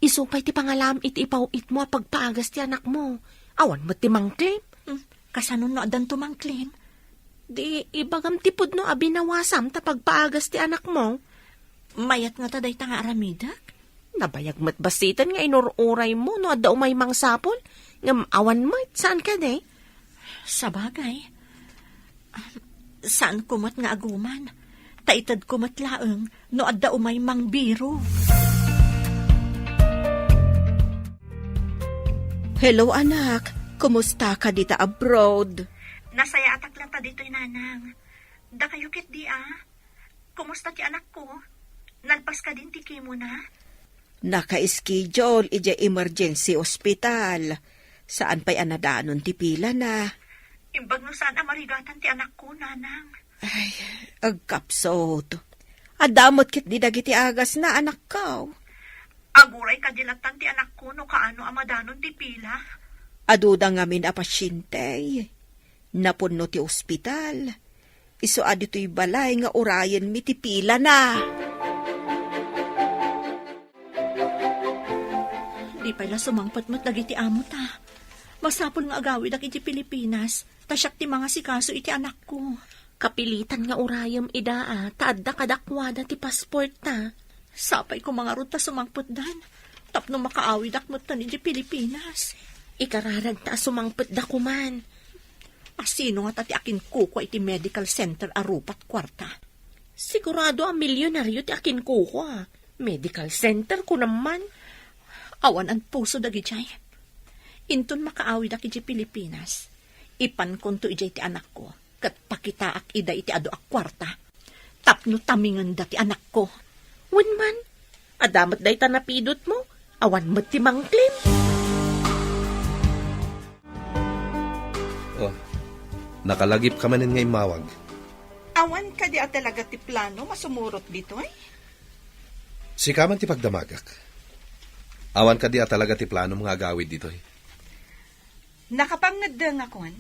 Isu pay ti pangalaam iti ipaw-itmo a pagpaagas ti anakmo. Awan met ti mangclaim. Hmm, kasano no addanto mangclaim? Di ibagam ti pudno a binawasam ta pagpaagas ti anakmo. Mayat ngata dayta nga aramidek? Nabayag met bassiten nga inur-uraymo no adda umay mangsapul, ngem awan met, saan kadi? Sabagay, saanko met nga aguman, ta itedko met laeng no adda umay mangbiro. Hello, anak. Kumusta ka dita abroad? Nasayaatak latta ditoy, nanang. Dakayo ketdi a? Kumusta ti anakko? Nalpas kadin ti chemo na? Naka-schedule idiay emergency hospital. Saan pay a nadanon ti pilana. Imbag no saan a marigatan ti anakko, nanang. Ay, agkapsut. Adda met ketdi dagiti agasna, anakko. Aguray kadi lattan ti anakko no kaano a madanon ti pila. Aduda ngamin a pasyente. Napunno ti ospital. Isu a ditoy balay nga urayenmi ti pilana. Di pay la sumangpet met dagiti amo ta. Masapul nga agawidak iti Pilipinas, ta siak ti mangasikaso iti anakko. Kapilitan nga urayem ida a, ta adda kadakuada ti passport ta. Sapay koma ngarud ta sumangpetdan, tapno makaawidak metten iti Pilipinas. Ikararagta a sumangpetda koman. Asino ngata ti akinkukua iti medical center a rupat kuarta? Sigurado a milyonaryo ti akinkukua. Medical center, kunam man. Awan a puso dagidiay. Inton makaawidak idiay Pilipinas, ipankonto idiay ti anakko, ket pakitaak ida iti adu a kuarta. Tapno tamingenda ti anakko. Wen man, adda met dayta napidutmo, awan met ti mangclaim. Oh, nakalagipka manen nga immawag. Awan kadi a talaga ti plano masumurot ditoy? Sika man ti pagdamagak. Awan kadi a talaga ti planom nga agawid ditoy? Nakapangngeddengakon.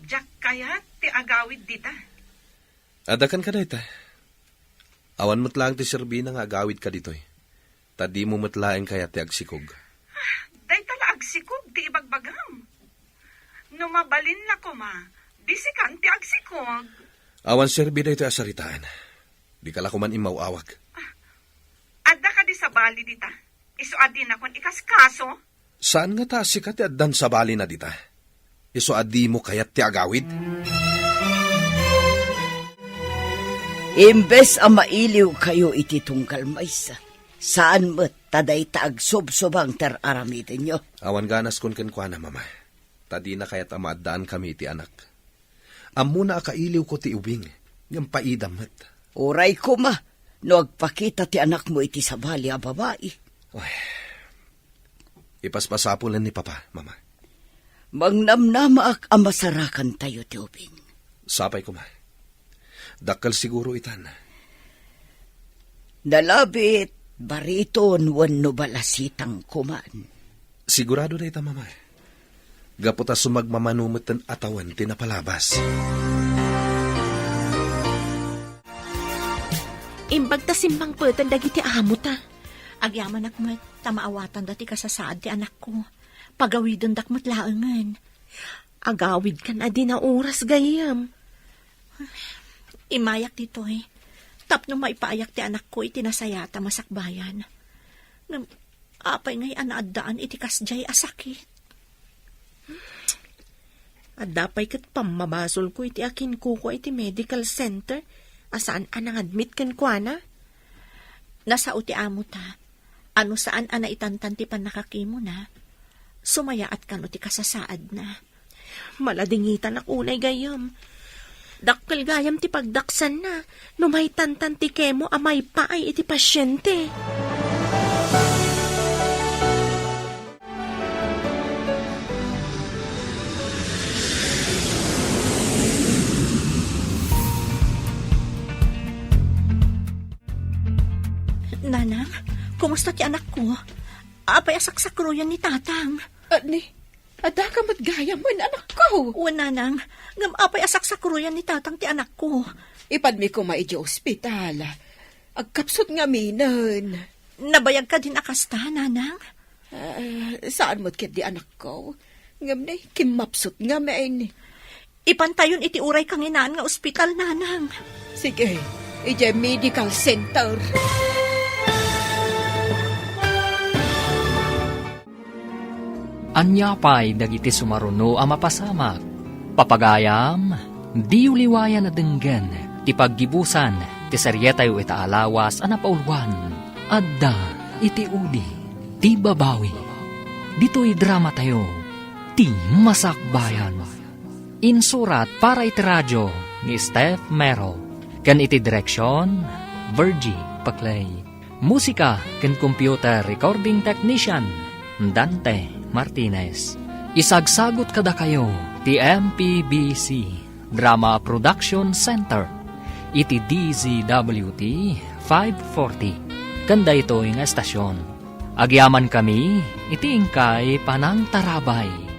Diak kayat ti agawid dita. Adda kenka dayta. Awan met laeng ti serbina nga agawidka ditoy. Ta dimo met laeng kayat ti agsikog. Ah, dayta la agsikog ti ibagbagam. No mabalin la koma, di sikan ti agsikog. Awan serbi daytoy a saritaan. Dika la koman immaw-awag. Ah, adda kadi sabali dita? Isu a dinakon ikaskaso? Saan ngata a sika ti addan sabalina dita? Isu a dimo kayat ti agawid? Imbes a mailiwkayo iti tunggal maysa, saan met ta dayta agsubsubang ti ar-aramidenyo. Awan ganaskon kenkuana, Mama, ta dina kayat a maaddaankami iti anak. Ammona a kailiwko ti ubing, ngem paidam met. Uray koma no agpakita ti anakmo iti sabali a babai. Ay, ipaspasapulen ni Papa, Mama. Mangnamnamaak a masarakantayo ti ubing. Sapay koma. Dakkel siguro itan. Nalabit, bariton wenno balasitang koman. Sigurado dayta, Mama. Gapu ta sumagmamano metten a tawen ti napalabas. Imbag ta simmangpeten dagiti amo ta. Agyamanak met ta maawatanda ti kasasaad ti anakko. Pagawidendak met laengen. Agawidkan a di naoras gayyem. Immayak ditoy, tapno maipaayak ti anakko iti nasayaat a masakbayan. Ngem apay ngay a naaddaan iti kasdiay a sakit? Adda pay ket pammabasolko iti akinkukua iti medical center a saan a nangadmit kenkuana. Nasao ti amota a no saan a naitantan ti pannakakimona, sumayaat kano ti kasasaadna. Maladingitanak unay gayyem. Dakkel gayam ti pagdaksanna no maitantan ti kemo a maipaay iti pasiente. Nanang, kumusta ti anakko? Apay a saksakroyan ni Tatang? Ani, adda ka met gayam, anakko? Wen, Nanang, ngem apay a saksakroyan ni Tatang ti anakko? Ipadmi koma idiay ospital. Agkapsut ngaminen. Nabayag kadin a kasta, Nanang? Ah, saan met ketdi, anakko. Ngem ne, kimmapsut ngamin. Ipantayon iti uray kanginaan nga ospital, Nanang. Sige, idiay medical center. Ania pay dagiti sumaruno a mapasamak? Papagayam, diyo liwayan a denggen ti paggibusan ti serietayo ita a lawas a napauluan. Adda iti udi ti babawi. Ditoy dramatayo, ti masakbayan. Insurat para iti radio ni Steph Mero, ken iti direksion, Virgie Paclay. Musika ken computer recording technician, Dante Martinez. Isagsagut kadakayo ti M P B C Drama Production Center iti D Z W T five forty ken daytoy nga estasion. Agyamankami iti inkay panangtarabay.